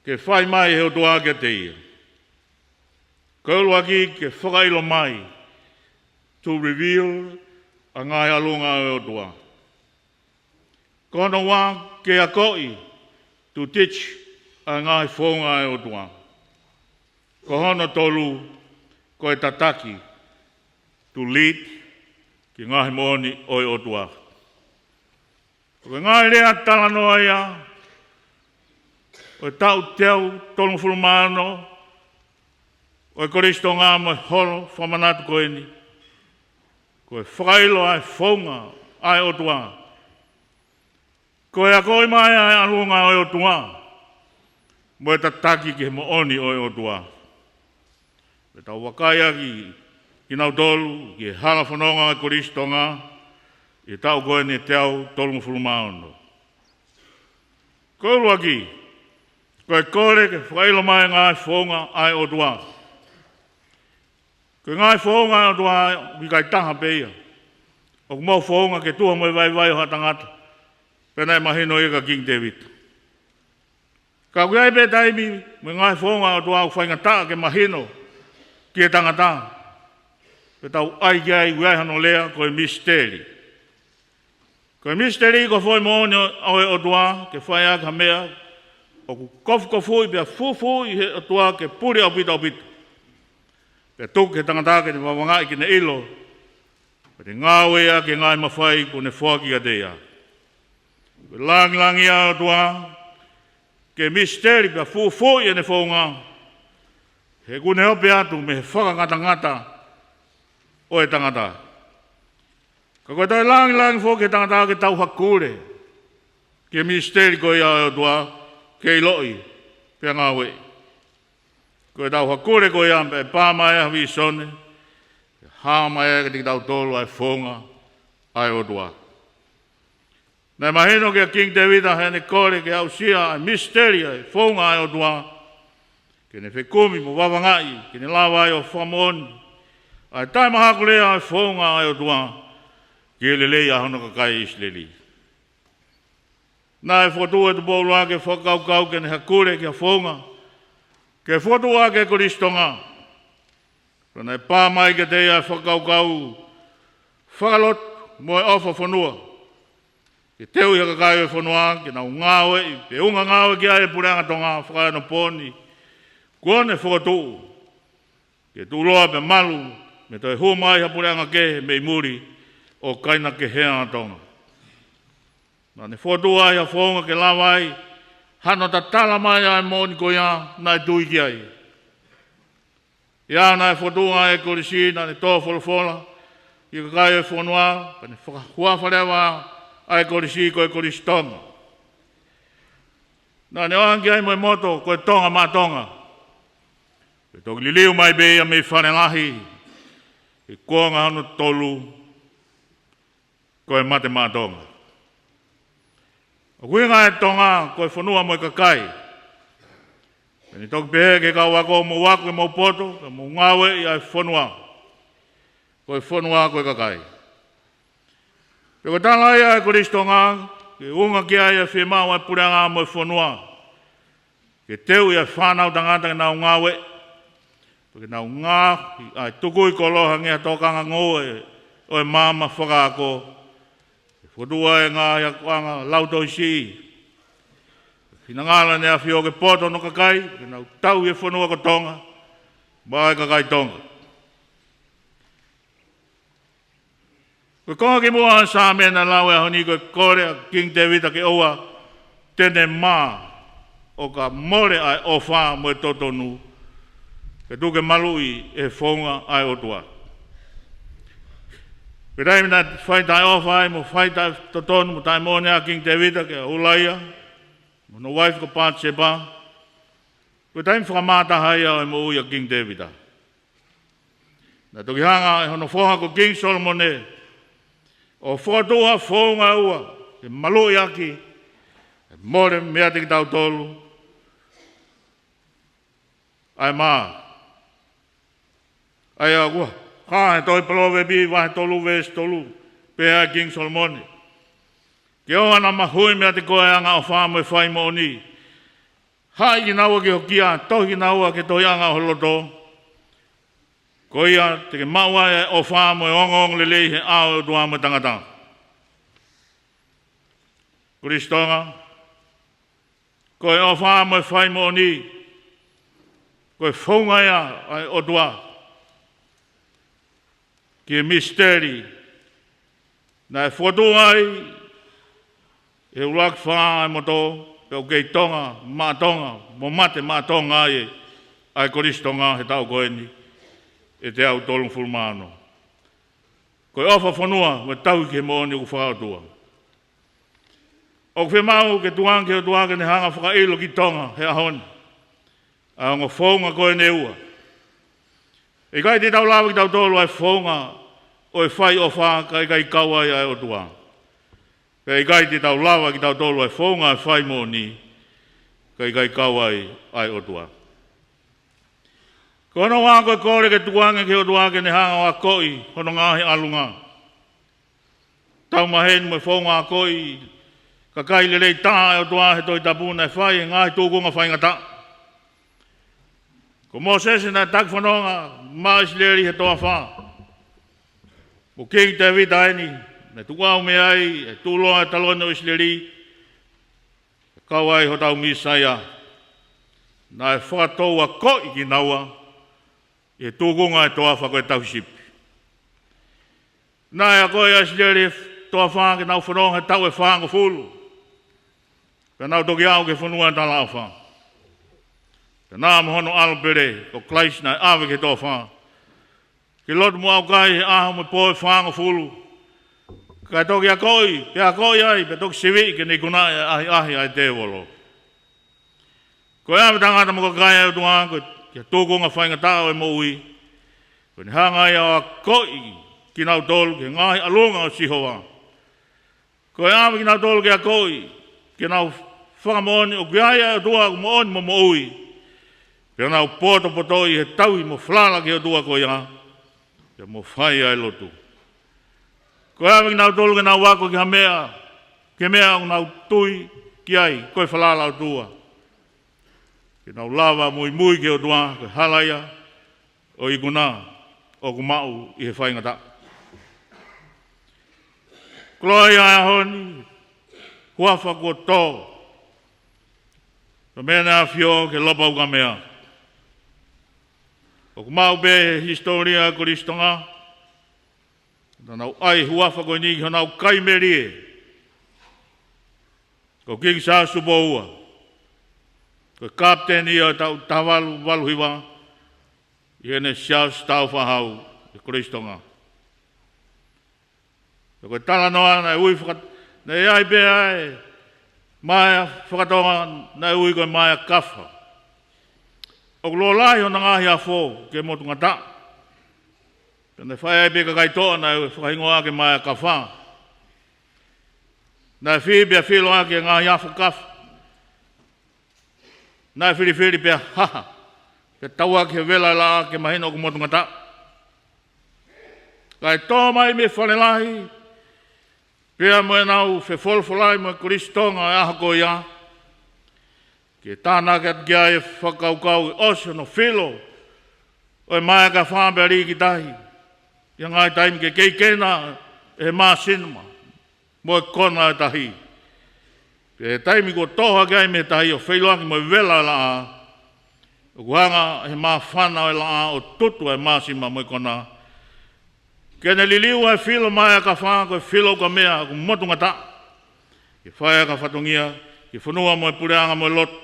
ke fai mai ʻe he ʻOtua kiate ia. Ko e ʻuluaki, ke fakaʻilo mai, to reveal, ʻa e ngaahi ʻalunga ʻo e ʻOtua. Ko hono ua, ke akoʻi, to teach, ʻa e ngaahi founga ʻo e ʻOtua. Ko hono tolu, ko e tataki, to lead, ki he ngaahi moʻoni ʻo e ʻOtua. Ko e ngaahi lea talanoa ia ʻo e taʻu teau tolungofulu mā ono ʻo e Kolisi Tonga mo e holo fakamanatu ko eni, ko e fakaʻilo ʻa e founga ʻa e ʻOtua, ko e akoʻi mai ʻa e ʻalunga ʻo e ʻOtua, mo e tataki ki he moʻoni ʻo e ʻOtua. Pea tau vakaiʻaki kinautolu ki he hala fononga ʻo e Kolisi Tonga ʻi he taʻu ko eni ʻe teau tolungofulu mā ono. Ko e ʻuluaki, ko e kole ke fakaʻilo mai e ngaahi founga ʻa e ʻOtua. Ko e ngaahi founga ʻa e ʻOtua ʻoku ʻikai taha pē ia. ʻOku mou founga ke tuha mo e vaivai ʻo ha tangata, pea naʻe mahino ia kia Kingi Tēvita. Ka ʻoku ʻi ai pē taimi mo e ngaahi founga ʻa e ʻOtua ʻoku faingataʻa ke mahino ki he tangata, pea tau ʻai ki ai, ʻoku ʻi ai hano lea ko e misiteli. Ko e misiteli ko e foʻi moʻoni ʻo, ʻo e ʻOtua ke fai ʻaki ha meʻa ʻoku kofukofuʻi pea fufuuʻi ʻe he ʻOtua ke puli ʻaupito ʻaupito, pea tuku ki he tangata ke ne vavangaʻi ke ne ʻilo, pea ne ngāueʻaki e ngaahi mafai kuo ne foaki kiate ia. Ko e langilangi ia ʻo e ʻOtua, ke misiteli pea fufuuʻi ʻene founga, he ʻoku ne ope atu mei he fakangatangata ʻo e tangata. Ka ko e toe langilangi foki ki he tangata ke tau hakule ki he misiteli ko ia ʻo e ʻOtua, ke ʻiloʻi pea ngāueʻi. Ko ʻetau hakule ko ia pea ʻe pā mai ai ha vīsone, ʻe hā mai ai kiate kitautolu ʻa e founga ʻa e ʻOtua. Naʻe mahino kia Kingi Tēvita heʻene kole ke aʻusia ʻa e misiteli ʻa e founga ʻa e ʻOtua, ke ne fekumi mo vavangaʻi, ke ne lava ai ʻo fakamoʻoni ʻa e taʻemahakulea ʻa e founga ʻa e ʻOtua ki he lelei ʻa hono kakai ʻIsileli. Naʻe fokotuʻu ʻe Tupou ʻUluaki e fakakaukau ke ne hakule ki ha founga ke fokotuʻu ʻaki e Kolisi Tonga. Pea naʻe pā mai kiate ia e fakakaukau fakalotu mo e ʻofa fonua, ke teuʻi ha kakai ʻo e fonua ke nau ngāueʻi, pe ʻunga ngāue ki ai e puleʻanga Tonga fakaeonopooni kuo ne fokotuʻu, ke tuʻuloa pea malu, mei he toe hū mai ha puleʻanga kehe mei muli ʻo kaina kehe ʻa Tonga. Naʻa ne fokotuʻu ai ha founga ke lava ai hano tatala mai ʻa e moʻoni ko ia naʻe tui ki ai. ʻI he ʻaho naʻe fokotuʻu ai e kolisi, naʻa ne tō folofola ki he kakai ʻo e fonua, pea ne fakahuafa leva ʻa e kolisi ko e Kolisi Tonga. Naʻa ne ʻoange ki ai mo e moto ko e Tonga maʻa Tonga. Pea toki liliu mai pē ia mei Fale Lahi, he kuonga hono tolu, ko e Mate Maʻa Tonga. ʻOku ʻuhinga e Tonga ko e fonua mo e kakai. Pea ne toki pehē ki he kau ako, mou ako ke mou poto, ke mou ngāueʻi ʻa e fonua. Ko e fonua ko e kakai. Pea ko e tala ia ʻa e Kolisi Tonga, ke ʻunga ki ai e fiemaʻu ʻa e puleʻanga mo e fonua, ke teuʻi ʻa e fānau tangata ke nau ngāue, pea ke nau ngāue ʻi he tukui koloa hangē ha tokanga ngoue ʻo e maama fakaako. Ke fokotuʻu ʻa e ngaahi akoʻanga lautohi siʻi, finangalo ʻEne ʻAfio ke poto hono kakai, ke nau tauhi e fonua ko Tonga maʻa e kakai Tonga. Ko e konga kimuʻa ʻo e Saame naʻe lau he ʻaho ni ko e kole ʻa Kingi Tēvita ke ʻoua te ne mā, ʻo ka mole ʻa e ʻofa mo e totonu, ke tuku ke maluʻi ʻe he founga ʻa e ʻOtua. Ko e taimi naʻe fai taʻeʻofa ai mo fai taʻetotonu mo taʻemoʻoni ʻa Kingi Tēvita kia Ulaia mo hono uaifi ko Patisepa, ko e taimi fakamātaha ia ʻo e moʻui ʻa Kingi Tēvita. Naʻe toki hanga ʻe hono foha ko Kingi Solomone ʻo fokotuʻu ha founga ʻe ua ke maluʻi ʻaki ʻa e mole meiate kitautolu ʻa e mā. ʻA ia ʻoku hā he tohi Palōvepi vahe tolu veesi tolu, pehē ʻe Kingi Solomone: Ke ʻoua naʻa mahuʻi meiate koe ʻa e angaʻofa mo e fai moʻoni. Haʻi kinaua ki ho kia, tohi kinaua ki he tohiʻanga ʻo ho loto. Ko ia te ke maʻu ai ʻa e ʻofa mo e ongoongolelei he ʻao ʻo e ʻOtua mo e tangata. Kolisi Tonga, ko e ʻofa mo e fai moʻoni, ko e founga ia ʻa e ʻOtua ki he misiteli naʻe fokotuʻu ai ʻe he ʻuluaki fā ʻa e moto, pea ʻoku kei Tonga maʻa Tonga mo mate maʻa Tonga ai ʻa e Kolisi Tonga he taʻu ko eni, ʻe teau tolungofulu mā ono. Ko e ʻofa fonua mo e tauhi ki he moʻoni ʻoku fakaʻotua. ʻOku fiemaʻu ke tukuange ki he ʻOtua ke ne hanga ʻo fakaʻilo ki Tonga he ʻaho ni ʻa e ongo founga ko eni ʻe ua. ʻE ʻikai te tau lava kitautolu ʻa e founga ʻo e fai ʻofa kae ʻikai kau ai ʻa e ʻOtua. Pea ʻikai te tau lava kitautolu ʻa e founga ʻo e fai moʻoni kae ʻikai kau ai ʻa e ʻOtua. Ko hono ua ko e kole ke tukuange ki he ʻOtua ke ne hanga ʻo akoʻi hono ngaahi ʻalunga. Tau maheni mo e founga akoʻi kakai lelei taha ʻa e ʻOtua he Tohi Tapu naʻe fai he ngaahi tūkunga faingataʻa. Ko Mōsese naʻe taki fononga maʻa ʻIsileli he toafa. Ko Kingi Tēvita eni naʻe tukuʻau mei ai e tuʻuloa e taloni ʻo ʻIsileli, kau ai hotau Mīsaia. Naʻe fakatou akoʻi kinaua ʻi he tūkunga ʻo e toafa ko e tauhi sipi. Naʻe akoʻi ʻa ʻIsileli he toafa ke nau fononga he taʻu ʻe fāngofulu, pea nau toki aʻu ki he fonua ʻo e talaʻofa. Pea naʻa mo hono ʻAlo pele ko Kalaisi naʻe ʻave ki he toafa ke lotu mo ʻaukai he ʻaho mo e pō ʻe fāngofulu, kae toki akoʻi, pea akoʻi ai, pea toki siviʻi ke ne ikunaʻi ʻa e ʻahiʻahi ʻa e tēvolo. Ko e ʻave tangata mo kakai ʻa e ʻOtua ki he tūkunga faingataʻa ʻo e moʻui, ko ʻene hanga ia ʻo akoʻi kinautolu ki he ngaahi ʻalunga ʻo Sihova. Ko e ʻave kinautolu ke akoʻi, ke nau fakamoʻoni ʻoku ʻi ai ʻa e ʻOtua ʻoku moʻoni mo moʻui, pea nau potopotoʻi he tauhi mo falala ki he ʻOtua ko ia, pea mo fai ʻa e lotu. Ko e ʻave kinautolu ke nau ako ki ha meʻa, ki he meʻa ʻoku nau tui ki ai, ko e falala ʻOtua. Ke nau lava muimui ki he ʻOtua, ko e hala ia ʻo e ikuna ʻoku maʻu ʻi he faingataʻa. Koloa ia ʻa e ʻaho ni, huafa kuo tō. Ko e meʻa naʻe ʻafio ki he lopa ukamea. ʻOku maʻu pē he hisitōlia ʻa e Kolisi Tonga, naʻa nau ʻai huafa ko eni ki honau kai melie. Ko Kingi Siaosi Tupou Ua, ko e kapiteni ia ʻo e taʻu taha valu valu hiva, ʻi heʻene Siaosi Tāufaʻāhau ʻi he Kolisi Tonga. Pea ko e talanoa naʻe ui faka-, naʻe ʻi ai pē ʻa e maea fakatonga naʻe ui ko e maea kafa. ʻOku lōlahi hona ngaahi afo ki he motu ngataʻa. Pea naʻe fai ai pē kakai toʻa naʻe fakahingoa ko e maea kafa. Naʻe fī pea filo ʻaki e ngaahi afo kafa. Naʻe filifili pea haha, pea tauʻaki he vela ʻe laʻā ke mahino ʻoku motu ngataʻa. Kae tō mai mei Falelahi, pea mo ʻenau fefolofolai mo e Kolisi Tonga ʻo e ʻaho ko ia, ke tānaki atu ki ai e fakakaukau ʻi he ʻosi hono filo ʻo e maea ʻakafā pea liʻaki tahi, ʻi he ngaahi taimi ke kei kena ʻe he māsima mo e kona ʻo e tahi. Pea ʻi he taimi kuo toho hake ai mei he tahi ʻo feʻiloaki mo e vela ʻo e laʻā, ʻoku hanga ʻe he māfana ʻo e laʻā ʻo tutu ʻa e māsima mo e kona, ke ne liliu ʻa e filo maea ʻakafā ko e filo ukamea ʻoku motungataʻa, ke fai ʻaki ha fatongia ki he fonua mo e puleʻanga mo e lotu.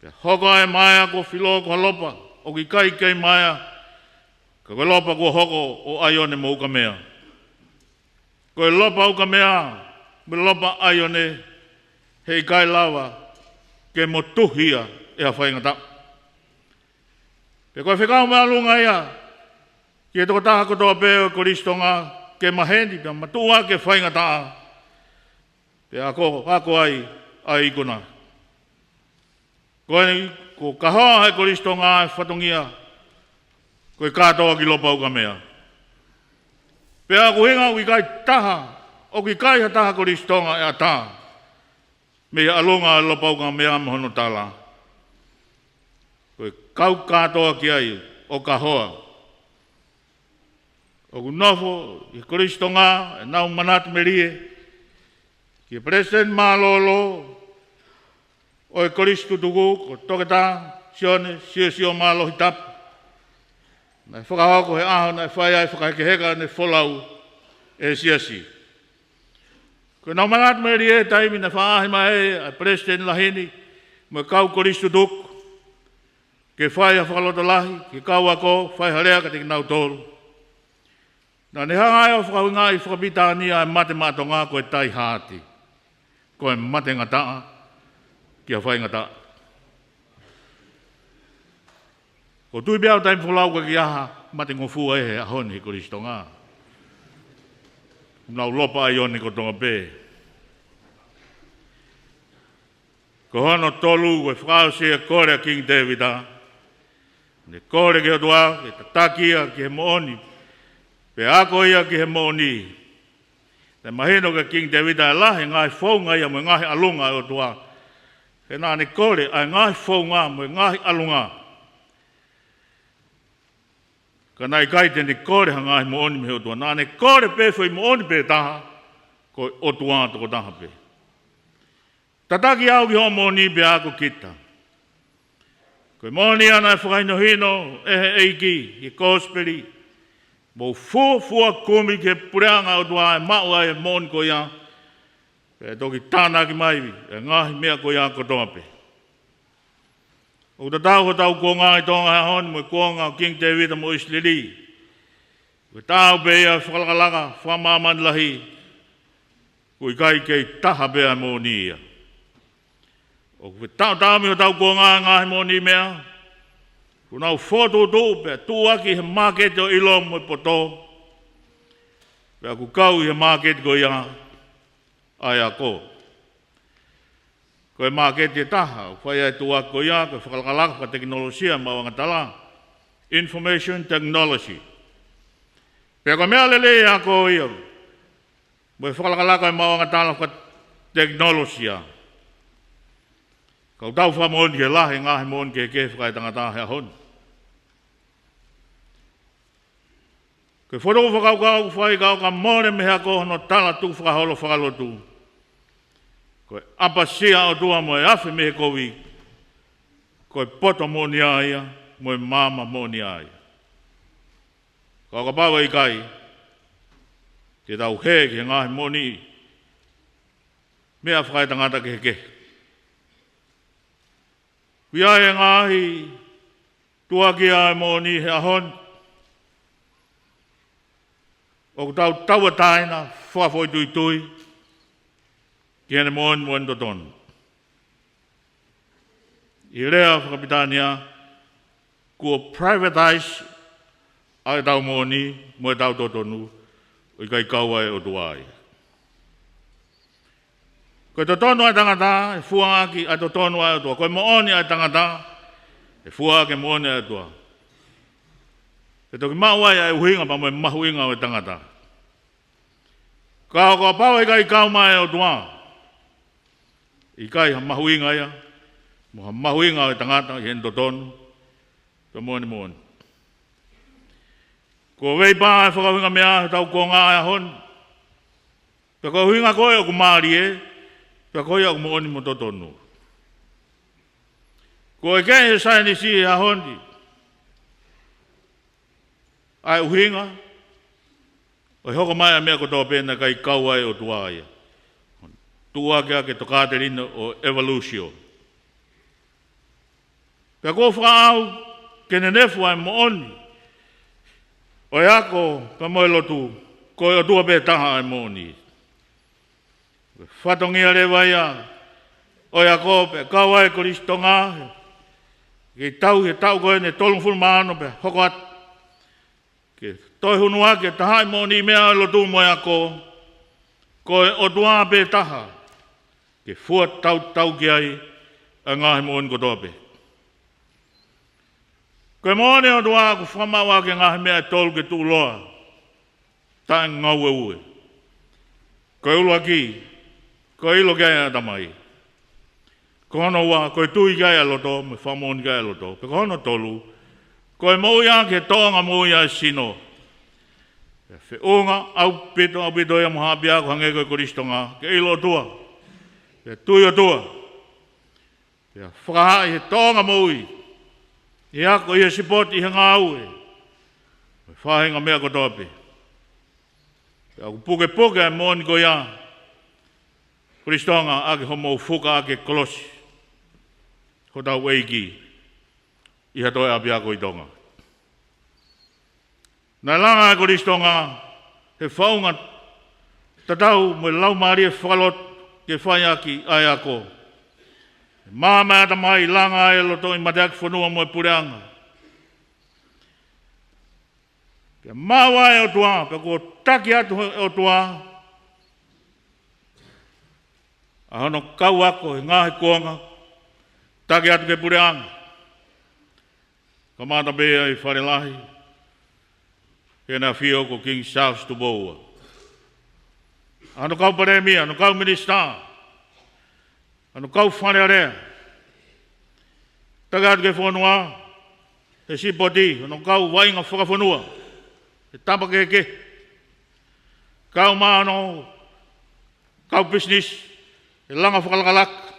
Pea hoko ʻa e maea kuo filo ko ha lopa ʻoku ʻikai kei maea, ka ko e lopa kuo hoko ʻo ʻaione mo ukamea. Ko e lopa ukamea mo e lopa ʻaione, heʻikai lava ke motuhi ia ʻe ha faingataʻa. Pea ko e fekau māʻolunga ia ki he tokotaha kotoa pē ʻo e kolisi Tonga, ke maheni pea matuʻuaki e faingataʻa, pea ako, ako ai ʻa e ikuna. Ko eni, kuo kahoa ʻe he kolisi Tonga e fatongia ko e kātoa ki lopa ukamea. Pea ʻoku ʻuhinga ʻoku ʻikai taha, ʻoku ʻikai ha taha kolisi Tonga ʻe ʻatā mei he ʻalunga ʻo e lopa ukamea mo hono tala. Ko e kau kātoa ki ai ʻo kahoa. ʻOku nofo ʻi he kolisi Tonga ʻenau manatu melie ki he Palesiteni Mālōlō ʻo e kolisi tutuku, ko Toketā Sione Siosio Mālohi Tapu, naʻe fakahoko he ʻaho naʻe fai ai e fakahekeheka ʻene folau ʻe he Siasi. Ko ʻenau manatu melie he taimi naʻe faʻahi mai ai ʻa e Palesiteni Lahi ni mo e kau kolisi tutuku ke fai ha fakalotolahi ki he kau ako, fai ha lea kiate kinautolu. Naʻa ne hanga ai ʻo fakaʻuhingaʻi fakapilitānia e mate maʻa Tonga ko e die hard, ko e mate ngataʻa ki ha faingataʻa. ʻOku ou tui pē au taimi folau ʻoku ʻikai ha mate ngofua ia he ʻaho ni he kolisi Tonga. Nau lopa ʻaione kotoa pē. Ko hono tolu, ko e fakaʻosi e kole ʻa Kingi Tēvita. Ne kole ki he ʻOtua ke tataki ia ki he moʻoni, pea ako ia ki he moʻoni. Naʻe mahino kia Kingi Tēvita ʻe lahi e ngaahi founga ia mo e ngaahi ʻalunga ʻa e ʻOtua. He naʻa ne kole ʻa e ngaahi founga mo e ngaahi ʻalunga. Ka naʻe ʻikai te ne kole ha ngaahi moʻoni mei he ʻOtua. Naʻa ne kole pē foʻi moʻoni pē taha, ko e ʻOtua tokotaha pē. Tataki au ki hoʻo moʻoni pea ako kita. Ko e moʻoni ia naʻe fakahinohino ʻe he ʻEiki ʻi he Kosipeli. Mou fuofua kumi ki he puleʻanga ʻo e ʻOtua ʻe maʻu ai e moʻoni ko ia, pea toki tānaki mai e ngaahi meʻa ko ia kotoa pē. ʻOku tatau hotau kuonga ʻi Tonga he ʻaho ni mo e kuonga ʻo Kingi Tēvita mo ʻIsileli. Ko e taau pē ia e fakalakalaka fakamāmani lahi, ʻoku ʻikai kei taha pē ʻa e moʻoni ia. ʻOku fetaʻotaʻomi hotau kuonga he ngaahi moʻoniʻi meʻa, kuo nau fokotuʻutuʻu pea tuʻuaki he māketi ʻo e ʻilo mo e poto. Pea ʻoku kau ʻi he māketi ko ia ʻa e ako. Ko e māketi ʻe taha ʻoku fai ai e tuʻuaki ko ia, ko e fakalakalaka fakatekinolosia maʻuʻanga tala, information technology. Pea ko e meʻa lelei e ako ia mo e fakalakalaka e maʻuʻanga tala fakatekinolosia. Ka ʻoku tau fakamoʻoni ki he lahi e ngaahi moʻoni kehekehe fakaetangata he ʻaho ni. Ko e fokotuʻu fakakaukau ʻoku fai ka ʻoka mole mei he ako hono tala tukufakaholo fakalotu. Ko e ʻapasia ʻOtua mo e afe mei he kovi, ko e poto moʻoni ia mo e maama moʻoni ia. Ka ʻo kapau ʻe ʻikai, te tau hē ki he ngaahi moʻoniʻi meʻa fakaetangata kehekehe. ʻOku ʻi ai e ngaahi tuʻuaki ʻa e moʻoni he ʻaho ni ʻoku tau tauʻatāina fakafoʻituitui ki heʻene moʻoni mo ʻene totonu. ʻI he lea fakapilitānia, kuo privatize ʻa ʻetau moʻoni mo ʻetau totonu, ʻo ʻikai kau ai e ʻOtua ia. Ko e totonu ʻa e tangata ʻe fua ʻaki ʻa e totonu ʻa e ʻOtua. Ko e moʻoni ʻa e tangata ʻe fua ʻaki e moʻoni ʻa e ʻOtua. ʻE toki maʻu ai ʻa e ʻuhinga pea mo e mahuʻinga ʻo e tangata. Ka ʻo kapau ʻe ʻikai kau mai e ʻOtua, ʻikai ha mahuʻinga ia, mo ha mahuʻinga ʻo e tangata ʻi heʻene totonu, pea moʻoni moʻoni. Kuo veipā e fakaʻuhinga meʻa ʻi hotau kuonga ʻo e ʻaho ni, pea ko e ʻuhinga ko ē ʻoku mālie, pea ko ia ʻoku moʻoni mo totonu. Kuo ʻeke ʻe he saienisi he ʻaho ni ʻa e ʻuhinga ʻo e hoko mai ʻa e meʻa kotoa pē naʻe ʻikai kau ai e ʻOtua ia. Tuʻu hake ʻa e tokāteline ʻo e evolution. Pea kuo fakaʻau ke nenefu ʻa e moʻoni ʻo e ako pea mo e lotu, ko e ʻOtua pē taha ʻa e moʻoni. Ko e fatongia leva ia ʻo e ako pea kau ai e Kolisi Tonga, ke tau he taʻu ko eni ʻe tolungofulu mā ono pea hoko atu, ke toe hū ʻaki e tahaʻi moʻoniʻi meʻa ʻo e lotu mo e ako, ko e ʻOtua pē taha ke fua tautau ki ai ʻa e ngaahi moʻoni kotoa pē. Ko e moʻoni ʻo e ʻOtua ʻoku fakamaʻu ʻaki e ngaahi meʻa ʻe tolu ke tuʻuloa, taʻe ngāueue. Ko e ʻuluaki, ko e ʻilo ki ai ʻa e ʻatamai. Ko hono ua, ko e tui ki ai ʻa e loto, mo e fakamoʻoni ki ai ʻa e loto. Pea ko hono tolu, ko e moʻui ʻaki e tōʻonga moʻui ʻa e sino. Pea feʻunga ʻaupito, ʻaupito ia mo ha ʻapiako hangē ko e Kolisi Tonga, ke ʻilo ʻOtua, pea tui ʻOtua, pea fakahā ʻi he tōʻonga moʻui, ʻi he ako, ʻi he sipoti, ʻi he ngāue, mo e faʻahinga meʻa kotoa pē. Pea ʻoku pukepuke ʻa e moʻoni ko ia, Kolisi Tonga, ʻaki hoʻomou fuka ʻaki e kolosi hotau ʻEiki ʻi ha toe ʻapiako ʻi Tonga. Naʻe langa e Kolisi Tonga he faʻunga tatau mo e laumālie fakalotu ke fai ʻaki ʻa e ako. Maama e ʻatamai, langa e loto ʻi mateaki fonua mo e puleʻanga. Pea maʻu ai e ʻOtua, pea kuo taki atu he ʻOtua ʻa hono kau ako he ngaahi kuonga, taki atu ki he puleʻanga. Kamata pē ʻi Fale Lahi, heʻene ʻafio ko King Charles Tupou Ua. ʻA hono kau palēmia, hono kau minisitā, hono kau Fale Alea. Taki atu ki he fonua, he sipoti, hono kau vaʻinga fakafonua, he tapa kehekehe. Kau mai hono kau pisinisi, he langa fakalakalaka,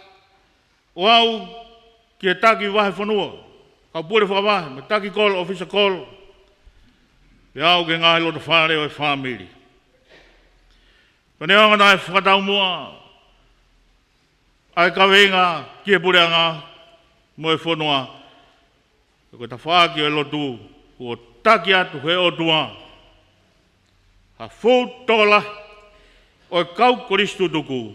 ʻo aʻu ki he taki vahefonua, kau pule fakavahe, mo e taki kolo, ʻōfisa kolo, pea aʻu ki he ngaahi loto fale ʻo e fāmili. Pea neongo naʻe fakataumuʻa ʻa e kaveinga ki he puleʻanga mo e fonua, ko e tafaʻaki ʻo e lotu, kuo taki atu he ʻOtua ha fuʻu tokolahi ʻo e kau Kolisi tutuku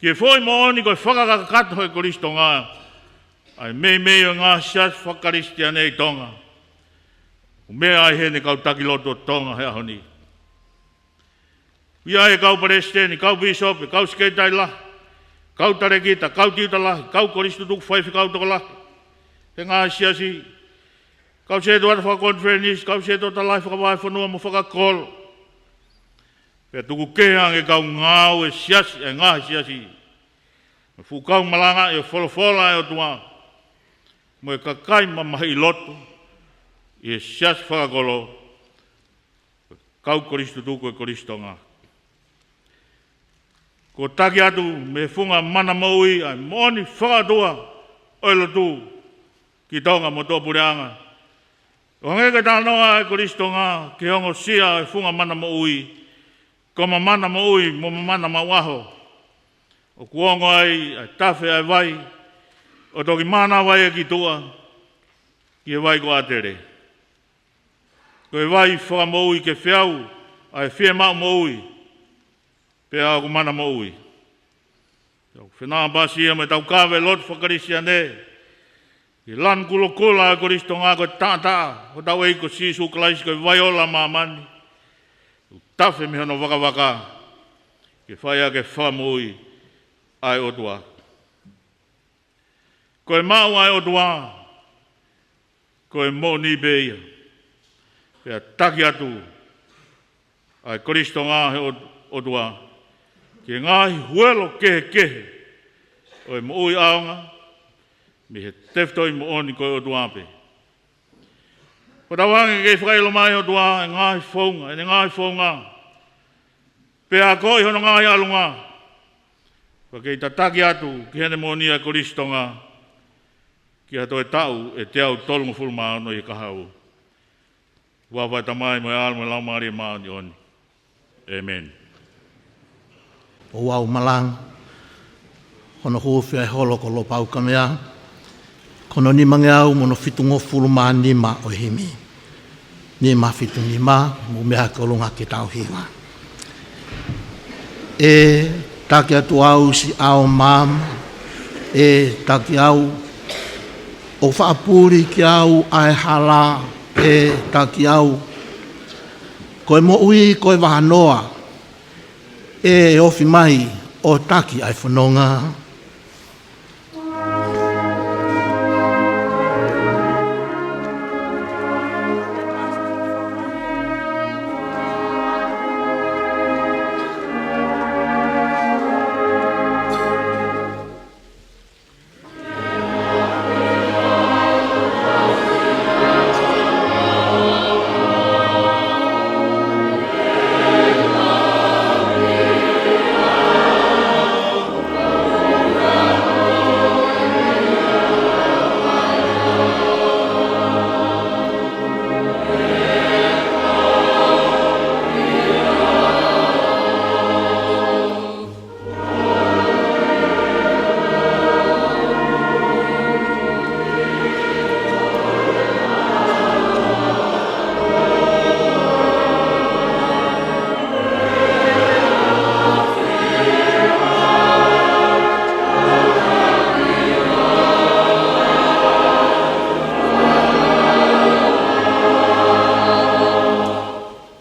ki he foʻi moʻoni ko e fakakakato ʻe he Kolisi Tonga ʻa e meimei ʻo e ngaahi siasi fakakalisitiane ʻi Tonga. ʻOku meʻa ai heni e kau taki lotu ʻo Tonga he ʻaho ni. ʻI ai e kau palesiteni, kau pīsope, kau sekelitali lahi, kau talēkita, kau tiuta lahi, kau kolisi tutuku, faifekau tokolahi he ngaahi siasi, kau sētuata fakakonifelenisi, kau sētuata lahi fakavahefonua mo fakakolo. Pea tuku kehe ange kau ngāue siasi, e ngaahi siasi, mo e fuʻu kau malangaʻi ʻo e folofola ʻa e ʻOtua, mo e kakai mamahiʻi lotu ʻi he siasi fakakolo, kau kolisi tutuku ʻo e Kolisi Tonga. Kuo taki atu mei he funga mana moʻui ʻa e moʻoni fakaʻotua ʻo e lotu ki Tonga mo tuʻapuleʻanga. ʻO hangē ko e talanoa ʻa e Kolisi Tonga ki he ongosia ʻo e funga mana moʻui, ko Mamana Moʻui mo Mamana Mauʻaho, ʻoku ongo ai ʻa e tafe ʻa e vai ʻo toki mānava ia ki tuʻa, ki he vai ko ʻAtele. Ko e vai fakamoʻui ke feau ʻa e fiemaʻu moʻui, pea ʻoku mana moʻui. ʻOku fenāpasi ia mo e taukave lotu fakakalisitiane ki he lanu kulokula ʻo e Kolisi Tonga, ko e taʻataʻa hotau ʻEiki ko Sīsū Kalaisi, ko e vai ola ʻa māmani, ʻoku tafe mei hono vakavaka ke fai ʻaki e fakamoʻui ʻa e ʻOtua. Ko e maʻu ʻa e ʻOtua, ko e moʻoni pē ia. Pea taki atu ʻa e Kolisi Tonga he ʻOt-, ʻOtua ki he ngaahi huelo kehekehe ʻo e moʻui ʻaonga, mei he tefitoʻi moʻoni ko e ʻOtua pē. Ko tau ange ke fakaʻilo mai ʻOtua e ngaahi founga, ʻene ngaahi founga, pea akoʻi hono ngaahi ʻalunga, pea kei tataki atu ki heʻene moʻoni ʻa e kolisitonga, ki ha toe taʻu ʻe teau tolungofulu mā ono ʻi he kahaʻu. Huafa ʻo e Tamai mo e ʻAlo mo e Laumālie Māʻoniʻoni. ʻĒmeni. ʻOku ou malanga hono hūfia e holo ko Lopaukamea, ko hono nimangeau mo hono fitungofulu mā nima ʻo e himi. Nima fitu nima, mou meʻa ki ʻolunga ke tau hiva. ʻE taki atu au siʻi ʻao maama, ʻe taki au, ʻo faʻa puli kiate au ʻa e hala, ʻe taki au. Ko e moʻui ko e vahanoa, ʻe ofi mai ʻo taki ʻa e fononga.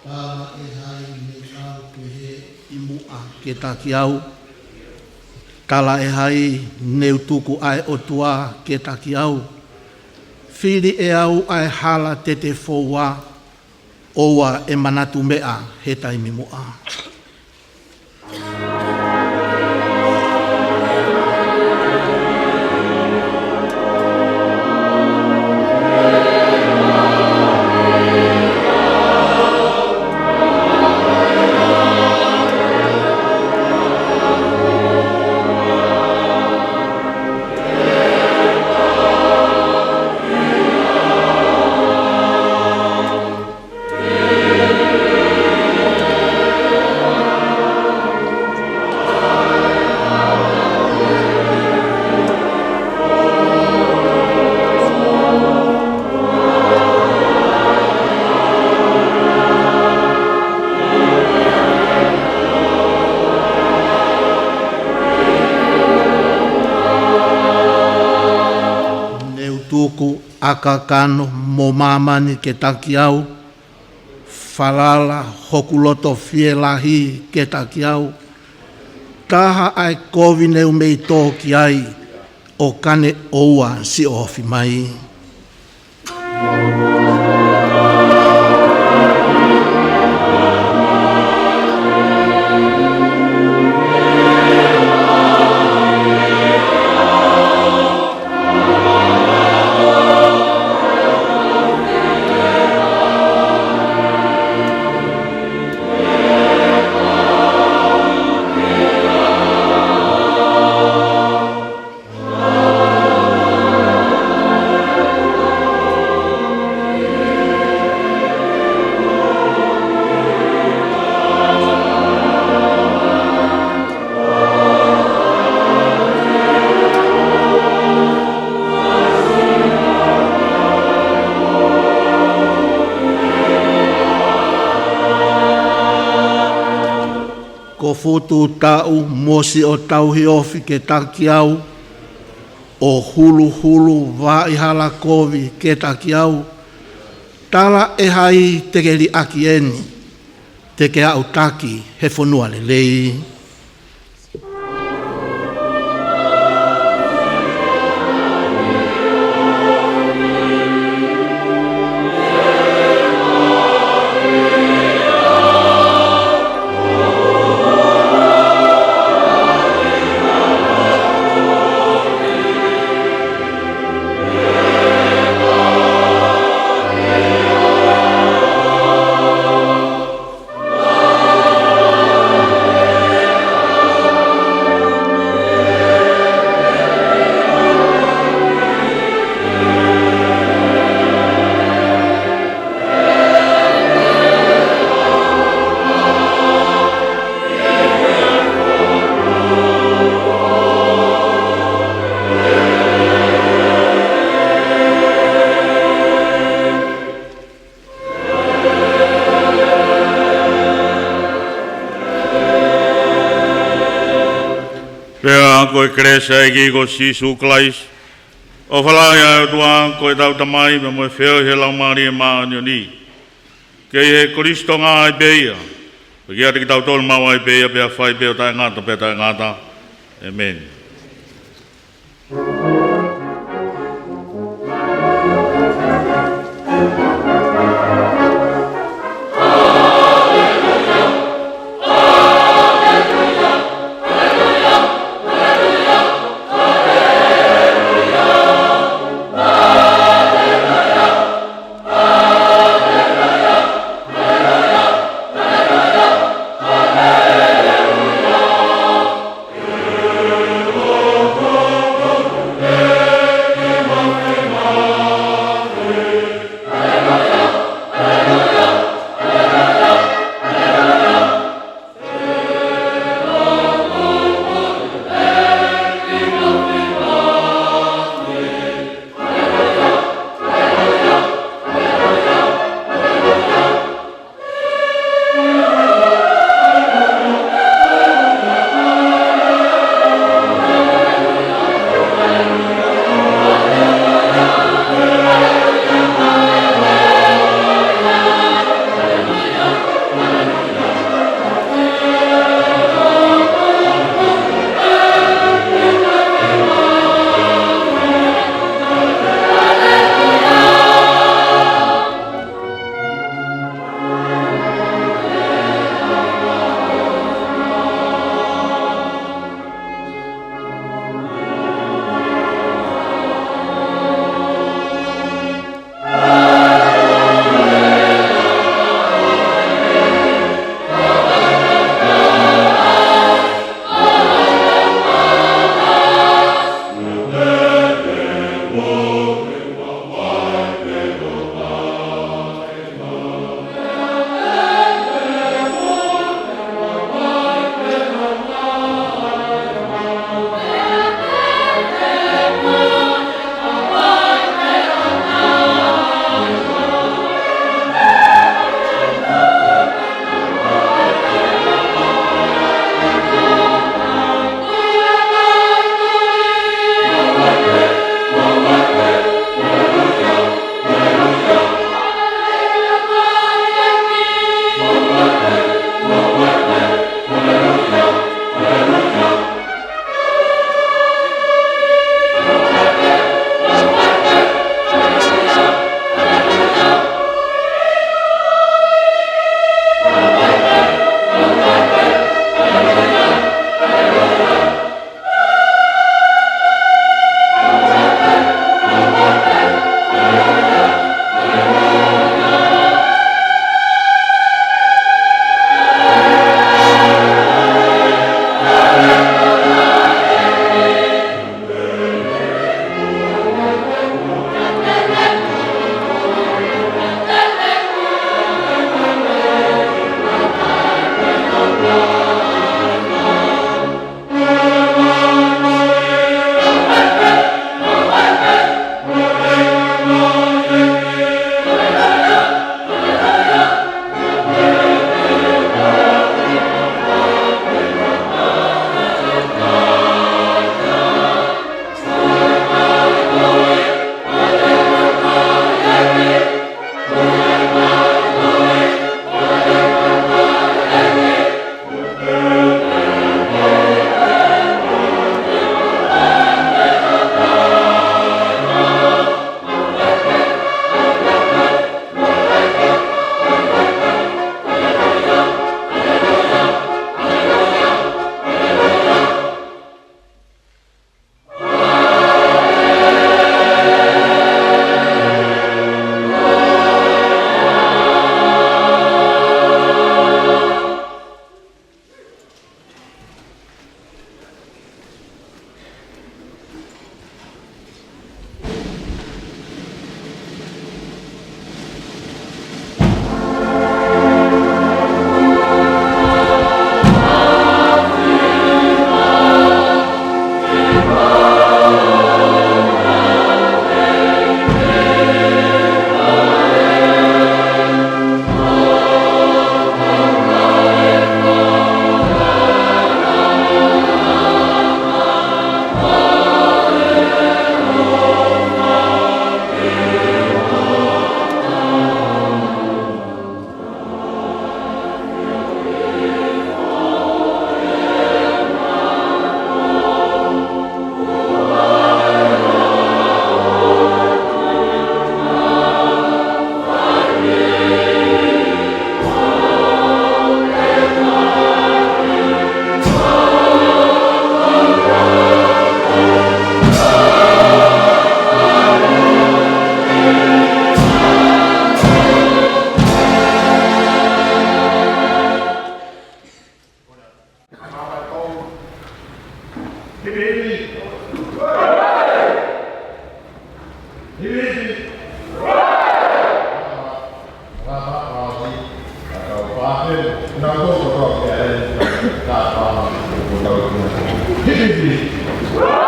Tala ʻe hai ne nau pehē ʻi muʻa ke taki au? Tala ʻe hai ne u tuku ʻa e ʻOtua ke taki au? Fili ʻe au ʻa e hala tete foua, ʻoua ʻe manatu meʻa he taimi muʻa. Ne u tuku ʻa kakano mo māmani ke taki au, falala hoku loto fielahi ke taki au. Taha ʻa e kovi ne u mei tō ki ai, ʻo ka ne ʻoua siʻo ofi mai. Ko futu taʻu mo siʻo tauhi ofi ke taki au, ʻo huluhulu vaʻi hala kovi ke taki au. Tala ʻe hai te ke liʻaki eni, te ke aʻutaki he fonua lelei. Pea ko e kelesi ʻa e ʻEiki ko Sīsū Kalaisi, ʻofa lahi ʻa e ʻOtua ko ʻetau Tamai, pea mo e feohi ʻa e Laumālie Māʻoniʻoni, ke ʻi he Kalisito ngāue pē ia, ʻo kiate kitautolu maʻu ai pē ia, pea fai pē ʻo taʻengata pea taʻengata. ʻĒmeni. Ape, nau tau kotoa ke ʻai, ka pa, ko tau ki na. Hiki, hiki.